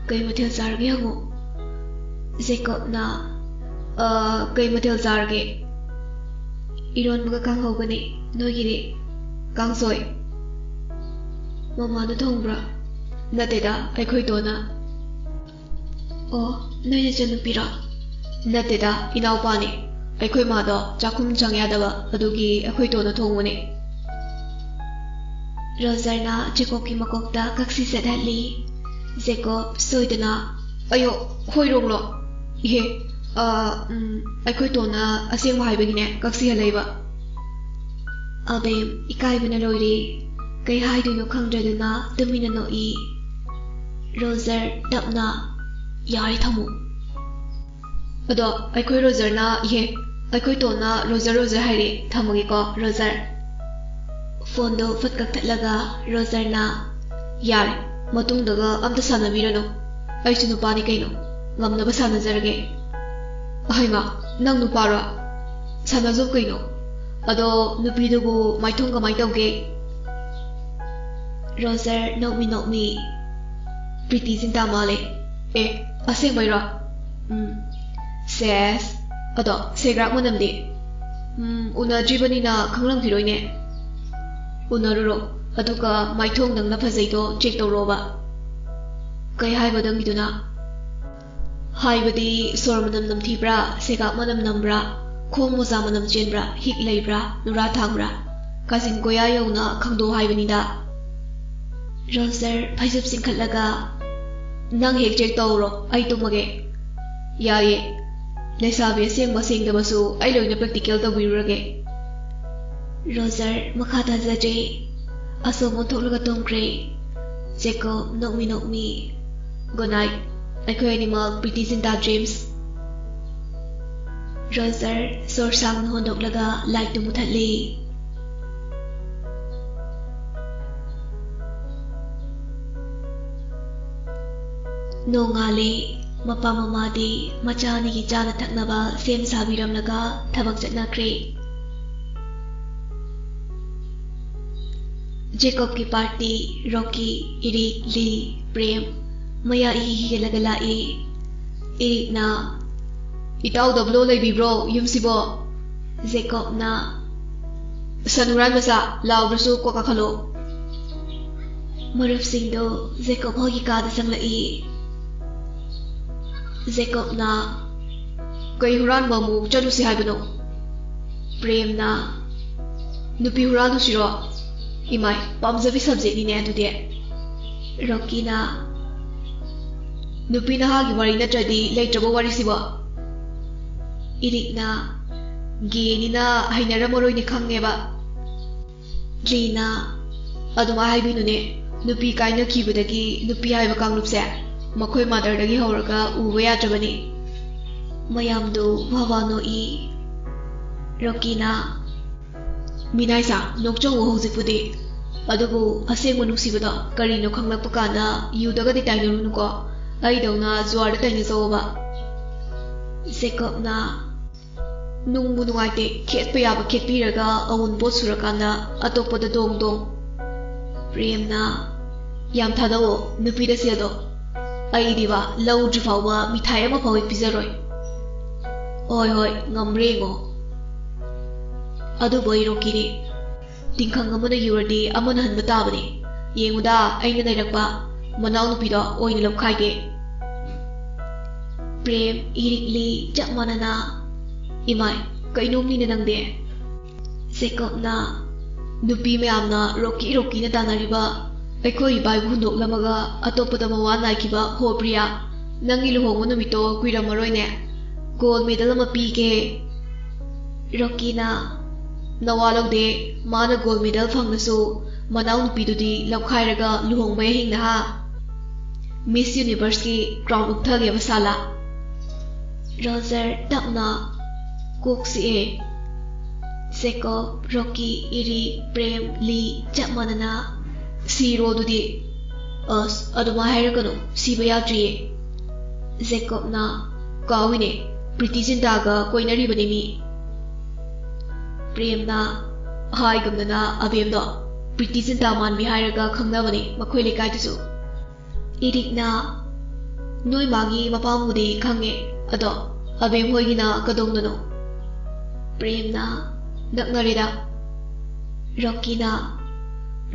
"ꯀꯩ ꯃꯊꯦꯜ ꯆꯥꯔꯒꯦ?" ꯍꯪꯉꯨ꯫ ꯖꯦꯀꯣꯕꯅ, "ꯑ, ꯀꯩ ꯃꯊꯦꯜ ꯆꯥꯔꯒꯦ?" "ꯏꯔꯣꯟꯕꯒ ꯀꯥꯡꯍꯧꯒꯅꯤ꯫ ꯅꯣꯏꯒꯤꯗꯤ?" "ꯀꯥꯡꯁꯣꯏ꯫" "ꯃꯃꯥꯅ ꯊꯣꯡꯕ꯭ꯔꯥ?" "ꯅꯠꯇꯦꯗ, ꯑꯩꯈꯣꯏ ꯇꯣꯟꯅ꯫" "ꯑꯣ, ꯅꯣꯏ ꯅꯆꯟꯅꯨꯄꯤꯔꯣ?" "ꯅꯠꯇꯦꯗ, ꯏꯅꯥꯎꯄꯥꯅꯤ꯫ ꯑꯩꯈꯣꯏ ꯃꯥꯗꯣ ꯆꯥꯛꯈꯨꯝ ꯆꯪ ꯌꯥꯗꯕ, ꯑꯗꯨꯒꯤ ꯑꯩꯈꯣꯏ ꯇꯣꯟꯅ ꯊꯣꯡꯕꯅꯤ꯫" ꯔꯣꯖꯔꯅ ꯖꯦꯀꯣꯕꯀꯤ ꯃꯀꯣꯛꯇ ꯀꯛꯁꯤ ꯆꯠꯍꯜꯂꯤ꯫ ꯖꯦꯀꯣꯕ ꯁꯣꯏꯗꯅ, "ꯑꯌꯣ, ꯍꯣꯏꯔꯣꯡꯂꯣ? ꯏꯍꯦ, ꯑ, ꯎꯝ, ꯑꯩꯈꯣꯏ ꯇꯣꯟꯅ ꯑꯁꯦꯡꯕ ꯍꯥꯏꯕꯒꯤꯅꯦ ꯀꯛꯁꯤ ꯍꯜꯂꯛꯏꯕ꯫" ꯑꯕꯦꯝ ꯏꯀꯥꯏꯕꯅ ꯂꯣꯏꯔꯦ꯫ ꯀꯩ ꯍꯥꯏꯗꯣꯏꯅꯣ ꯈꯪꯗ꯭ꯔꯗꯨꯅ ꯇꯨꯃꯤꯟꯅ ꯅꯣꯛꯏ꯫ ꯔꯣꯖꯔ ꯇꯞꯅ, "ꯌꯥꯔꯦ, ꯊꯝꯃꯨ꯫" "ꯑꯗꯣ ꯑꯩꯈꯣꯏ ꯔꯣꯖꯔꯅ, ꯏꯍꯦ, ꯑꯩꯈꯣꯏ ꯇꯣꯟꯅ ꯔꯣꯖꯔ, ꯔꯣꯖꯔ ꯍꯥꯏꯔꯦ꯫ ꯊꯝꯃꯒꯦꯀꯣ, ꯔꯣꯖꯔ꯫" ꯐꯣꯟꯗꯣ ꯐꯠ ꯀꯛꯊꯠꯂꯒ ꯔꯣꯖꯔꯅ, "ꯌꯥꯔꯦ, ꯃꯇꯨꯡꯗꯒ ꯑꯝꯇ ꯁꯥꯟꯅꯕꯤꯔꯅꯨ꯫ ꯑꯩꯁꯨ ꯅꯨꯄꯥꯅꯤ ꯀꯩꯅꯣ, ꯉꯝꯅꯕ ꯁꯥꯟꯅꯖꯔꯒꯦ꯫" "ꯑꯍꯩꯃꯥ, ꯅꯪ ꯅꯨꯄꯥꯔꯣ? ꯁꯥꯟꯅꯖꯧ ꯀꯩꯅꯣ꯫ ꯑꯗꯣ ꯅꯨꯄꯤꯗꯨꯕꯨ ꯃꯥꯏꯊꯣꯡ ꯀꯃꯥꯏ ꯇꯧꯒꯦ?" ꯔꯣꯖꯔ ꯅꯣꯛꯃꯤ ꯅꯣꯛꯃꯤ, "ꯄ꯭ꯔꯤꯇꯤ ꯖꯤꯟꯇꯥ ꯃꯥꯜꯂꯦ꯫" "ꯑꯦ, ꯑꯁꯦꯡꯕꯩꯔꯣ?" "ꯎꯝ꯫" "ꯁꯦꯁ, ꯑꯗꯣ ꯁꯦꯒ꯭ꯔꯥꯛ ꯃꯅꯝꯗꯤ?" "ꯎꯝ, ꯎꯅꯗ꯭ꯔꯤꯕꯅꯤꯅ ꯈꯪꯂꯝꯈꯤꯔꯣꯏꯅꯦ꯫" "ꯎꯅꯔꯨꯔꯣ, ꯑꯗꯨꯒ ꯃꯥꯏꯊꯣꯡ ꯅꯪꯅ ꯐꯖꯩꯗꯣ ꯆꯦꯛ ꯇꯧꯔꯣꯕ꯫" "ꯀꯩ ꯍꯥꯏꯕ ꯅꯪꯒꯤꯗꯨꯅ?" "ꯍꯥꯏꯕꯗꯤ ꯁꯣꯔ ꯃꯅꯝ ꯅꯝꯊꯤꯕ꯭ꯔꯥ, ꯁꯦꯒꯥꯛ ꯃꯅꯝ ꯅꯝꯕ꯭ꯔꯥ, ꯈꯣꯡ ꯃꯣꯖꯥ ꯃꯅꯝ ꯆꯦꯟꯕ꯭ꯔꯥ, ꯍꯤꯛ ꯂꯩꯕ꯭ꯔꯥ, ꯅꯨꯔꯥ ꯊꯥꯡꯕ꯭ꯔꯥ, ꯀꯥꯆꯤꯟ ꯀꯣꯌꯥ ꯌꯧꯅ ꯈꯪꯗꯣꯛ ꯍꯥꯏꯕꯅꯤꯗ꯫" ꯔꯣꯖꯔ ꯐꯩꯖꯨꯞ ꯆꯤꯡꯈꯠꯂꯒ, "ꯅꯪ ꯍꯦꯛ ꯆꯦꯛ ꯇꯧꯔꯣ, ꯑꯩ ꯇꯨꯝꯃꯒꯦ꯫" "ꯌꯥꯏꯌꯦ, ꯂꯩꯁꯥꯕꯤ ꯑꯁꯦꯡꯕ ꯁꯦꯡꯗꯕꯁꯨ ꯑꯩ ꯂꯣꯏꯅ ꯄ꯭ꯔꯦꯛꯇꯤꯀꯦꯜ ꯇꯧꯕꯤꯔꯨꯔꯒꯦ꯫" ꯔꯣꯖꯔ ꯃꯈꯥ ꯇꯥꯖꯗ꯭ꯔꯦ꯫ ꯑꯁꯣꯝ ꯑꯣꯟꯊꯣꯛꯂꯒ ꯇꯨꯝꯈ꯭ꯔꯦ꯫ ꯖꯦꯀꯣꯕ ꯅꯣꯛꯃꯤ ꯅꯣꯛꯃꯤ, "ꯒꯨꯗ ꯅꯥꯏꯠ꯫ ꯑꯩꯈꯣꯏ ꯑꯅꯤꯃꯛ ꯄ꯭ꯔꯤꯇꯤ ꯖꯤꯟꯇꯥ ꯗ꯭ꯔꯤꯝꯁ꯫" ꯔꯣꯖꯔ ꯁꯣꯔ ꯁꯥꯡꯅ ꯍꯣꯟꯗꯣꯛꯂꯒ ꯂꯥꯏꯠꯇꯨ ꯃꯨꯊꯠꯂꯤ꯫ ꯅꯣꯡꯉꯥꯜꯂꯦ꯫ ꯃꯄꯥ ꯃꯃꯥꯗꯤ ꯃꯆꯥ ꯑꯅꯤꯒꯤ ꯆꯥꯅ ꯊꯛꯅꯕ ꯁꯦꯝ ꯁꯥꯕꯤꯔꯝꯂꯒ ꯊꯕꯛ ꯆꯠꯅꯈ꯭ꯔꯦ꯫ ꯖꯦꯀꯣꯕꯀꯤ ꯄꯥꯔꯇꯤ, ꯔꯣꯀꯤ, ꯏꯔꯤꯛ, ꯂꯤ, ꯄ꯭ꯔꯦꯝ ꯃꯌꯥ ꯏꯍꯤ ꯍꯤꯒꯠꯂꯒ ꯂꯥꯛꯏ꯫ ꯏꯔꯤꯛꯅ, "ꯏꯇꯥꯎ ꯗꯕ꯭ꯂꯣ ꯂꯩꯕꯤꯕ꯭ꯔꯣ ꯌꯨꯝꯁꯤꯕꯣ?" ꯖꯦꯀꯣꯕꯅ, "ꯁꯟ ꯍꯨꯔꯥꯟ ꯃꯆꯥ, ꯂꯥꯎꯗ꯭ꯔꯁꯨ ꯀꯣꯛ ꯀꯥꯈꯠꯂꯣ꯫" ꯃꯔꯨꯞꯁꯤꯡꯗꯣ ꯖꯦꯀꯣꯕ ꯍꯣꯏꯒꯤ ꯀꯥꯗ ꯆꯪꯂꯛꯏ꯫ ꯖꯦꯀꯣꯕꯅ, "ꯀꯩ ꯍꯨꯔꯥꯟꯕ ꯑꯃꯨꯛ ꯆꯠꯂꯨꯁꯤ ꯍꯥꯏꯕꯅꯣ?" ꯄ꯭ꯔꯦꯝꯅ, "ꯅꯨꯄꯤ ꯍꯨꯔꯥꯜꯂꯨꯁꯤꯔꯣ? ꯏꯃꯥꯏ, ꯄꯥꯝꯖꯕꯤ ꯁꯕꯖꯦꯛꯅꯤꯅꯦ ꯑꯗꯨꯗꯤ꯫" ꯔꯣꯀꯤꯅ, "ꯅꯨꯄꯤ ꯅꯍꯥꯒꯤ ꯋꯥꯔꯤ ꯅꯠꯇ꯭ꯔꯗꯤ ꯂꯩꯇ꯭ꯔꯕꯣ ꯋꯥꯔꯤꯁꯤꯕꯣ?" ꯏꯔꯤꯛꯅ, "ꯒꯦꯅꯤꯅ ꯍꯩꯅꯔꯝꯃꯔꯣꯏꯅꯦ ꯈꯪꯉꯦꯕ꯫" ꯂꯤꯅ, "ꯑꯗꯨꯃꯥꯏ ꯍꯥꯏꯕꯤꯅꯨꯅꯦ, ꯅꯨꯄꯤ ꯀꯥꯏꯅꯈꯤꯕꯗꯒꯤ ꯅꯨꯄꯤ ꯍꯥꯏꯕ ꯀꯥꯡꯂꯨꯞꯁꯦ ꯃꯈꯣꯏ ꯃꯥꯗꯔꯗꯒꯤ ꯍꯧꯔꯒ ꯎꯕ ꯌꯥꯗ꯭ꯔꯕꯅꯤ꯫" ꯃꯌꯥꯝꯗꯨ ꯋꯥ ꯋꯥ ꯅꯣꯛꯏ꯫ ꯔꯣꯀꯤꯅ, "ꯃꯤꯅꯥꯏꯁꯥ, ꯅꯣꯛꯆꯧꯑꯣ ꯍꯧꯖꯤꯛꯄꯨꯗꯤ꯫ ꯑꯗꯨꯕꯨ ꯑꯁꯦꯡꯕ ꯅꯨꯡꯁꯤꯕꯗꯣ ꯀꯔꯤꯅꯣ ꯈꯪꯂꯛꯄ ꯀꯥꯟꯗ ꯌꯨꯗꯒꯗꯤ ꯇꯥꯏꯅꯔꯨꯅꯨꯀꯣ꯫ ꯑꯩꯗꯧꯅ ꯖꯨꯋꯥꯔꯗ ꯇꯥꯏꯅꯖꯧꯑꯣꯕ꯫" ꯖꯦꯀꯣꯕꯅ, "ꯅꯨꯡꯕꯨ ꯅꯨꯡꯉꯥꯏꯇꯦ, ꯈꯦꯠꯄ ꯌꯥꯕ ꯈꯦꯠꯄꯤꯔꯒ ꯑꯋꯨꯟꯄꯣꯠ ꯁꯨꯔꯀꯥꯟꯗ ꯑꯇꯣꯞꯄꯗ ꯗꯣꯡ ꯗꯣꯡ꯫" ꯄ꯭ꯔꯦꯝꯅ, "ꯌꯥꯝ ꯊꯥꯗꯧꯑꯣ ꯅꯨꯄꯤꯗ ꯁꯦꯜꯗꯣ꯫ ꯑꯩꯗꯤꯕ ꯂꯧꯗ꯭ꯔꯤ ꯐꯥꯎꯕ ꯃꯤꯊꯥꯏ ꯑꯃ ꯐꯥꯎ ꯍꯦꯛ ꯄꯤꯖꯔꯣꯏ꯫" "ꯍꯣꯏ ꯍꯣꯏ, ꯉꯝꯕ꯭ꯔꯥ ꯌꯦꯡꯉꯣ꯫" "ꯑꯗꯨꯕꯨ ꯑꯩ ꯔꯣꯀꯤꯅꯤ꯫ ꯇꯤꯡꯈꯪ ꯑꯃꯅ ꯌꯨꯔꯗꯤ ꯑꯃꯅ ꯍꯟꯕ ꯇꯥꯕꯅꯤ꯫ ꯌꯦꯡꯉꯨꯗ, ꯑꯩꯅ ꯅꯩꯔꯛꯄ ꯃꯅꯥꯎꯅꯨꯄꯤꯗꯣ ꯑꯣꯏꯅ ꯂꯧꯈꯥꯏꯒꯦ꯫" ꯄ꯭ꯔꯦꯝ, ꯏꯔꯤꯛ, ꯂꯤ ꯆꯞ ꯃꯥꯟꯅꯅ, "ꯏꯃꯥꯏ, ꯀꯩꯅꯣꯝꯅꯤꯅꯦ ꯅꯪꯗꯤ꯫" ꯖꯦꯀꯣꯕꯅ, "ꯅꯨꯄꯤ ꯃꯌꯥꯝꯅ ꯔꯣꯀꯤ ꯔꯣꯀꯤꯅ ꯇꯥꯟꯅꯔꯤꯕ ꯑꯩꯈꯣꯏ ꯏꯕꯥꯏꯕꯨ ꯍꯨꯟꯗꯣꯛꯂꯝꯃꯒ ꯑꯇꯣꯞꯄꯗ ꯃꯋꯥ ꯅꯥꯏꯈꯤꯕ ꯍꯣ ꯄ꯭ꯔꯤꯌꯥ, ꯅꯪꯒꯤ ꯂꯨꯍꯣꯡꯕ ꯅꯨꯃꯤꯠꯇꯣ ꯀꯨꯏꯔꯝꯃꯔꯣꯏꯅꯦ꯫ ꯒꯣꯜ ꯃꯦꯗꯜ ꯑꯃ ꯄꯤꯒꯦ꯫" ꯔꯣꯀꯤꯅ, "ꯅꯋꯥ ꯂꯧꯗꯦ, ꯃꯥꯅ ꯒꯣꯜ ꯃꯦꯗꯜ ꯐꯪꯂꯁꯨ ꯃꯅꯥꯎꯅꯨꯄꯤꯗꯨꯗꯤ ꯂꯧꯈꯥꯏꯔꯒ ꯂꯨꯍꯣꯡꯕ ꯌꯥꯍꯤꯡ ꯅꯍꯥ꯫ ꯃꯤꯁ ꯌꯨꯅꯤꯚꯔꯁꯀꯤ ꯀ꯭ꯔꯥꯎꯟ ꯎꯞꯊꯒꯦꯕ ꯁꯥꯂꯥ꯫" ꯔꯣꯖꯔ ꯇꯞꯅ, "ꯀꯣꯛ ꯆꯤꯛꯑꯦ꯫" ꯖꯦꯀꯣꯕ, ꯔꯣꯀꯤ, ꯏꯔꯤ, ꯄ꯭ꯔꯦꯝ, ꯂꯤ ꯆꯞ ꯃꯥꯟꯅꯅ, "ꯁꯤꯔꯣ ꯑꯗꯨꯗꯤ꯫" "ꯑꯁ, ꯑꯗꯨꯃꯥꯏ ꯍꯥꯏꯔꯛꯀꯅꯨ, ꯁꯤꯕ ꯌꯥꯗ꯭ꯔꯤꯌꯦ꯫" ꯖꯦꯀꯣꯕꯅ, "ꯀꯥꯎꯏꯅꯦ, ꯄ꯭ꯔꯤꯇꯤ ꯖꯤꯟꯇꯥꯒ ꯀꯣꯏꯅꯔꯤꯕꯅꯤ ꯃꯤ꯫" ꯄ꯭ꯔꯦꯝꯅ, "ꯍꯥꯏꯒꯨꯝꯗꯅ ꯑꯕꯦꯝꯗꯣ ꯄ꯭ꯔꯤꯇꯤ ꯖꯤꯟꯇꯥ ꯃꯥꯟꯕꯤ ꯍꯥꯏꯔꯒ ꯈꯪꯅꯕꯅꯤ ꯃꯈꯣꯏ ꯂꯩꯀꯥꯏꯗꯁꯨ꯫" ꯏꯔꯤꯛꯅ, "ꯅꯣꯏ ꯃꯥꯒꯤ ꯃꯄꯥꯝꯕꯨꯗꯤ ꯈꯪꯉꯦ, ꯑꯗꯣ ꯑꯕꯦꯝ ꯍꯣꯏꯒꯤꯅ ꯀꯗꯣꯝꯗꯅꯣ?" ꯄ꯭ꯔꯦꯝꯅ, "ꯅꯛꯅꯔꯦꯗ꯫" ꯔꯣꯀꯤꯅ,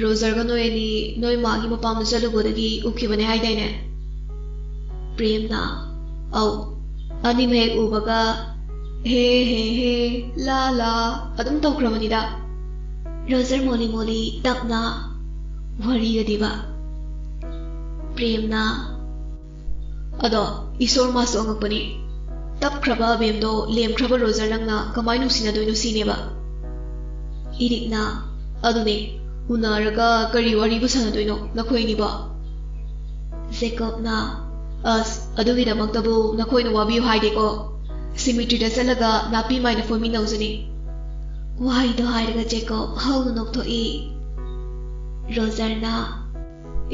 "ꯔꯣꯖꯔꯒ ꯅꯣꯏ ꯑꯅꯤ ꯅꯣꯏ ꯃꯥꯒꯤ ꯃꯄꯥꯝꯗ ꯆꯠꯂꯨꯕꯗꯒꯤ ꯎꯈꯤꯕꯅꯦ ꯍꯥꯏꯗꯥꯏꯅꯦ?" ꯄ꯭ꯔꯦꯝꯅ, "ꯑꯧ, ꯑꯅꯤꯃꯛ ꯍꯦꯛ ꯎꯕꯒ ꯍꯦ ꯍꯦ ꯍꯦ, ꯂꯥ ꯂꯥ ꯑꯗꯨꯝ ꯇꯧꯈ꯭ꯔꯕꯅꯤꯗ꯫" ꯔꯣꯖꯔ ꯃꯣꯂꯤ ꯃꯣꯂꯤ ꯇꯞꯅ ꯋꯥꯔꯤꯒꯗꯤꯕ꯫ ꯄ꯭ꯔꯦꯝꯅ, "ꯑꯗꯣ ꯏꯁꯣꯔ ꯃꯥꯁꯨ ꯑꯉꯛꯄꯅꯤ꯫ ꯇꯞꯈ꯭ꯔꯕ ꯑꯕꯦꯝꯗꯣ ꯂꯦꯝꯈ꯭ꯔꯕ ꯔꯣꯖꯔ ꯅꯪꯅ ꯀꯃꯥꯏ ꯅꯨꯡꯁꯤꯅꯗꯣꯏꯅꯣ ꯁꯤꯅꯦꯕ꯫" ꯏꯔꯤꯛꯅ, "ꯑꯗꯨꯅꯦ, ꯎꯅꯔꯒ ꯀꯔꯤ ꯋꯥꯔꯤꯕꯨ ꯁꯥꯟꯅꯗꯣꯏꯅꯣ ꯅꯈꯣꯏ ꯑꯅꯤꯕꯣ?" ꯖꯦꯀꯣꯕꯅ, "ꯑꯁ, ꯑꯗꯨꯒꯤꯗꯃꯛꯇꯕꯨ ꯅꯈꯣꯏꯅ ꯋꯥꯕꯤꯌꯨ ꯍꯥꯏꯗꯦꯀꯣ꯫ ꯁꯤꯃꯤꯇ꯭ꯔꯤꯗ ꯆꯠꯂꯒ ꯅꯥꯄꯤ ꯃꯥꯏꯅ ꯐꯣꯏꯃꯤꯟꯅꯧꯁꯤꯅꯦ꯫" ꯋꯥꯍꯩꯗꯣ ꯍꯥꯏꯔꯒ ꯖꯦꯀꯣꯕ ꯍꯧꯅ ꯅꯣꯛꯊꯣꯛꯏ꯫ ꯔꯣꯖꯔꯅ,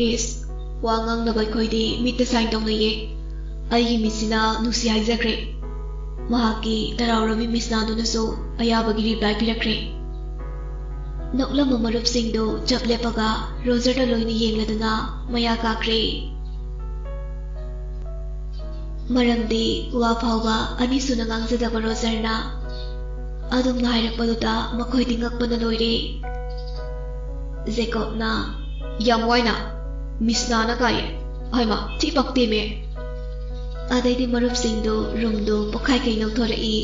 "ꯏꯁ, ꯋꯥ ꯉꯥꯡꯅꯕ ꯑꯩꯈꯣꯏꯗꯤ ꯃꯤꯠꯇ ꯁꯥꯏꯟ ꯇꯧꯅꯩꯌꯦ꯫ ꯑꯩꯒꯤ ꯃꯤꯠꯁꯤꯅ ꯅꯨꯡꯁꯤ ꯍꯥꯏꯖꯈ꯭ꯔꯦ꯫" ꯃꯍꯥꯛꯀꯤ ꯇꯔꯥꯎꯔꯕꯤ ꯃꯤꯠꯁꯅꯥꯗꯨꯅꯁꯨ ꯑꯌꯥꯕꯒꯤ ꯔꯤꯄ꯭ꯂꯥꯏ ꯄꯤꯔꯛꯈ꯭ꯔꯦ꯫ ꯅꯣꯛꯂꯝꯕ ꯃꯔꯨꯞꯁꯤꯡꯗꯨ ꯆꯞ ꯂꯦꯞꯄꯒ ꯔꯣꯖꯔꯗ ꯂꯣꯏꯅ ꯌꯦꯡꯂꯗꯨꯅ ꯃꯌꯥ ꯀꯥꯈ꯭ꯔꯦ꯫ ꯃꯔꯝꯗꯤ ꯋꯥ ꯐꯥꯎꯕ ꯑꯅꯤꯁꯨꯅ ꯉꯥꯡꯖꯗꯕ ꯔꯣꯖꯔꯅ ꯑꯗꯨꯝꯅ ꯍꯥꯏꯔꯛꯄꯗꯨꯗ ꯃꯈꯣꯏꯗꯤ ꯉꯛꯄꯅ ꯂꯣꯏꯔꯦ꯫ ꯖꯦꯀꯣꯕꯅ, "ꯌꯥꯝ ꯋꯥꯏꯅ, ꯃꯤꯁꯅꯥꯅ ꯀꯥꯏꯌꯦ꯫ ꯍꯩꯃꯥ, ꯊꯤ ꯄꯛꯇꯦꯃꯦ꯫" ꯑꯗꯩꯗꯤ ꯃꯔꯨꯞꯁꯤꯡꯗꯨ ꯔꯨꯝꯗꯨ ꯄꯣꯛꯈꯥꯏ ꯀꯩ ꯅꯧꯊꯣꯔꯛꯏ꯫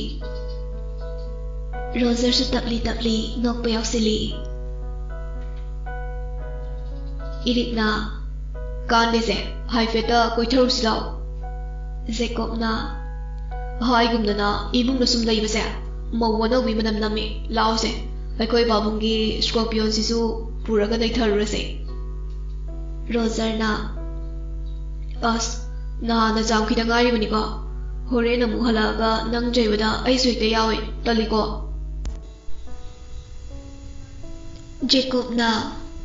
ꯔꯣꯖꯔꯁꯨ ꯇꯞꯂꯤ ꯇꯞꯂꯤ ꯅꯣꯛꯄ ꯌꯥꯎꯁꯤꯜꯂꯤ꯫ ꯏꯔꯤꯛꯅ, "ꯀꯥꯟꯗꯦꯁꯦ, ꯍꯥꯏꯐꯦꯠꯇ ꯀꯣꯏꯊꯔꯨꯁꯤ ꯂꯥꯎ꯫" ꯖꯦꯀꯣꯕꯅ, "ꯍꯥꯏꯒꯨꯝꯗꯅ ꯏꯃꯨꯡꯗ ꯁꯨꯝ ꯂꯩꯕꯁꯦ ꯃꯧ ꯑꯅꯧꯕꯤ ꯃꯅꯝ ꯅꯝꯃꯤ꯫ ꯂꯥꯎꯁꯦ, ꯑꯩꯈꯣꯏ ꯄꯥꯕꯨꯡꯒꯤ ꯁ꯭ꯀꯣꯔꯄꯤꯌꯣꯟꯁꯤꯁꯨ ꯄꯨꯔꯒ ꯅꯩꯊꯔꯨꯔꯁꯦ꯫" ꯔꯣꯖꯔꯅ, "ꯑꯁ, ꯅꯍꯥꯟꯅ ꯆꯥꯝꯈꯤꯗ ꯉꯥꯏꯔꯤꯕꯅꯤꯀꯣ꯫ ꯍꯣꯔꯦꯟ ꯑꯃꯨꯛ ꯍꯜꯂꯛꯑꯒ ꯅꯪ ꯆꯩꯕꯗ ꯑꯩꯁꯨ ꯍꯦꯛꯇ ꯌꯥꯎꯏ꯫ ꯇꯜꯂꯤꯀꯣ꯫" ꯖꯦꯀꯣꯕꯅ,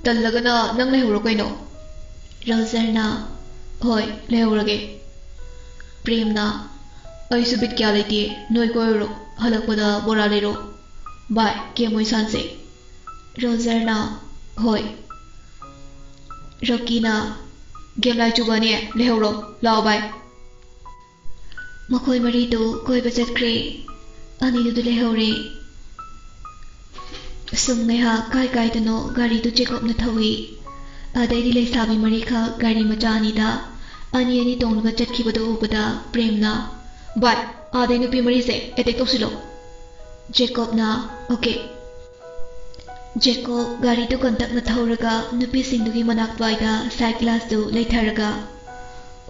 "ꯇꯜꯂꯒꯅ ꯅꯪ ꯂꯩꯍꯧꯔꯣ ꯀꯩꯅꯣ꯫" ꯔꯣꯖꯔꯅ, "ꯍꯣꯏ, ꯂꯩꯍꯧꯔꯒꯦ꯫" ꯄ꯭ꯔꯦꯝꯅ, "ꯑꯩꯁꯨ ꯕꯤꯠ ꯀꯌꯥ ꯂꯩꯇꯦ, ꯅꯣꯏ ꯀꯣꯏꯔꯨꯔꯣ, ꯍꯜꯂꯛꯄꯗ ꯕꯣꯔꯥ ꯂꯩꯔꯣ꯫ ꯕꯥꯏ, ꯒꯦꯝ ꯑꯣꯏ ꯁꯥꯟꯁꯦ꯫" ꯔꯣꯖꯔꯅ, "ꯍꯣꯏ꯫" ꯔꯣꯀꯤꯅ, "ꯒꯦꯝ ꯂꯥꯏ ꯆꯨꯕꯅꯦ, ꯂꯩꯍꯧꯔꯣ, ꯂꯥꯛꯑꯣ ꯕꯥꯏ꯫" ꯃꯈꯣꯏ ꯃꯔꯤꯗꯨ ꯀꯣꯏꯕ ꯆꯠꯈ꯭ꯔꯦ꯫ ꯑꯅꯤꯗꯨꯗ ꯂꯩꯍꯧꯔꯦ꯫ ꯑꯁꯨꯝ ꯉꯥꯏꯍꯥꯛ ꯀꯥꯏ ꯀꯥꯏꯗꯅꯣ ꯒꯥꯔꯤꯗꯨ ꯖꯦꯀꯣꯕꯅ ꯊꯧꯏ꯫ ꯑꯗꯩꯗꯤ ꯂꯩꯁꯥꯕꯤ ꯃꯔꯤꯈꯛ ꯒꯥꯔꯤ ꯃꯆꯥ ꯑꯅꯤꯗ ꯑꯅꯤ ꯑꯅꯤ ꯇꯣꯡꯂꯒ ꯆꯠꯈꯤꯕꯗꯨ ꯎꯕꯗ ꯄ꯭ꯔꯦꯝꯅ, "ꯚꯥꯏ, ꯑꯥꯗꯩ ꯅꯨꯄꯤ ꯃꯔꯤꯁꯦ ꯑꯦꯇꯦꯛ ꯇꯧꯁꯤꯜꯂꯣ꯫" ꯖꯦꯀꯣꯕꯅ, "ꯑꯣꯀꯦ꯫" ꯖꯦꯀꯣꯕ ꯒꯥꯔꯤꯗꯨ ꯀꯟꯇꯛꯅ ꯊꯧꯔꯒ ꯅꯨꯄꯤꯁꯤꯡꯗꯨꯒꯤ ꯃꯅꯥꯛ ꯑꯗꯨꯋꯥꯏꯗ ꯁꯥꯏꯠ ꯒ꯭ꯂꯥꯁꯇꯨ ꯂꯩꯊꯔꯒ,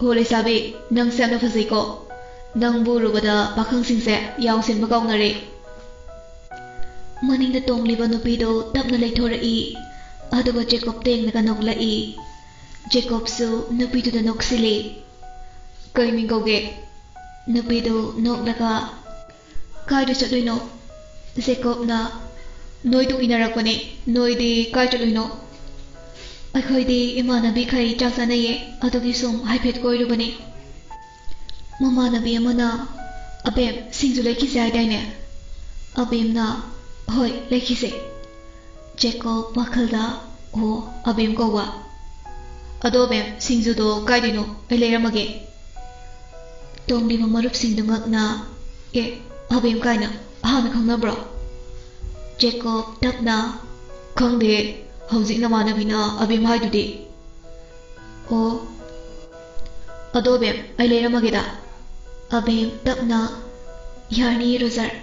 "ꯍꯣ ꯂꯩꯁꯥꯕꯤ, ꯅꯪꯁꯦ ꯌꯥꯝꯅ ꯐꯖꯩꯀꯣ꯫ ꯅꯪꯕꯨ ꯎꯔꯨꯕꯗ ꯄꯥꯈꯪꯁꯤꯡꯁꯦ ꯌꯥꯎꯁꯤꯟꯕ ꯀꯥꯎꯅꯔꯦ꯫" ꯃꯅꯤꯡꯗ ꯇꯣꯡꯂꯤꯕ ꯅꯨꯄꯤꯗꯨ ꯇꯞꯅ ꯂꯩꯊꯣꯔꯛꯏ, ꯑꯗꯨꯒ ꯖꯦꯀꯣꯕꯇ ꯌꯦꯡꯂꯒ ꯅꯣꯛꯂꯛꯏ꯫ ꯖꯦꯀꯣꯕꯁꯨ ꯅꯨꯄꯤꯗꯨꯗ ꯅꯣꯛꯁꯤꯜꯂꯤ꯫ "ꯀꯩ ꯃꯤꯡ ꯀꯧꯒꯦ?" ꯅꯨꯄꯤꯗꯨ ꯅꯣꯛꯂꯒ, "ꯀꯥꯏꯗ ꯆꯠꯂꯨꯏꯅꯣ?" ꯖꯦꯀꯣꯕꯅ, "ꯅꯣꯏ ꯇꯨꯡ ꯏꯟꯅꯔꯛꯄꯅꯦ꯫ ꯅꯣꯏꯗꯤ ꯀꯥꯏ ꯆꯠꯂꯨꯏꯅꯣ?" "ꯑꯩꯈꯣꯏꯗꯤ ꯏꯃꯥꯟꯅꯕꯤꯈꯩ ꯆꯥꯛ ꯆꯥꯅꯩꯌꯦ, ꯑꯗꯨꯒꯤ ꯁꯨꯝ ꯍꯥꯏꯐꯦꯠ ꯀꯣꯏꯔꯨꯕꯅꯦ꯫" ꯃꯃꯥꯟꯅꯕꯤ ꯑꯃꯅ, "ꯑꯕꯦꯝ, ꯁꯤꯡꯖꯨ ꯂꯩꯈꯤꯁꯦ ꯍꯥꯏꯗꯥꯏꯅꯦ?" ꯑꯕꯦꯝꯅ, "ꯍꯣꯏ, ꯂꯩꯈꯤꯁꯦ꯫" ꯖꯦꯀꯣꯕ ꯋꯥꯈꯜꯗ, "ꯑꯣ, ꯑꯕꯦꯝ ꯀꯧꯕ꯫ ꯑꯗꯣ ꯑꯕꯦꯝ, ꯁꯤꯡꯖꯨꯗꯣ ꯀꯥꯏꯗꯩꯅꯣ? ꯑꯩ ꯂꯩꯔꯝꯃꯒꯦ꯫" ꯇꯣꯡꯂꯤꯕ ꯃꯔꯨꯞꯁꯤꯡꯗꯨ ꯉꯛꯅ, "ꯑꯦ, ꯑꯕꯦꯝ ꯀꯥꯏꯅ ꯍꯥꯟꯅ ꯈꯪꯅꯕ꯭ꯔꯣ?" ꯖꯦꯀꯣꯕ ꯇꯞꯅ, "ꯈꯪꯗꯦ, ꯍꯧꯖꯤꯛ ꯅꯃꯥꯟꯅꯕꯤꯅ ꯑꯕꯦꯝ ꯍꯥꯏꯗꯨꯗꯤ꯫" "ꯑꯣ, ꯑꯗꯣ ꯑꯕꯦꯝ, ꯑꯩ ꯂꯩꯔꯝꯃꯒꯦꯗ꯫" ꯑꯕꯦꯝ ꯇꯞꯅ, "ꯌꯥꯔꯅꯤ ꯔꯣꯖꯔ꯫"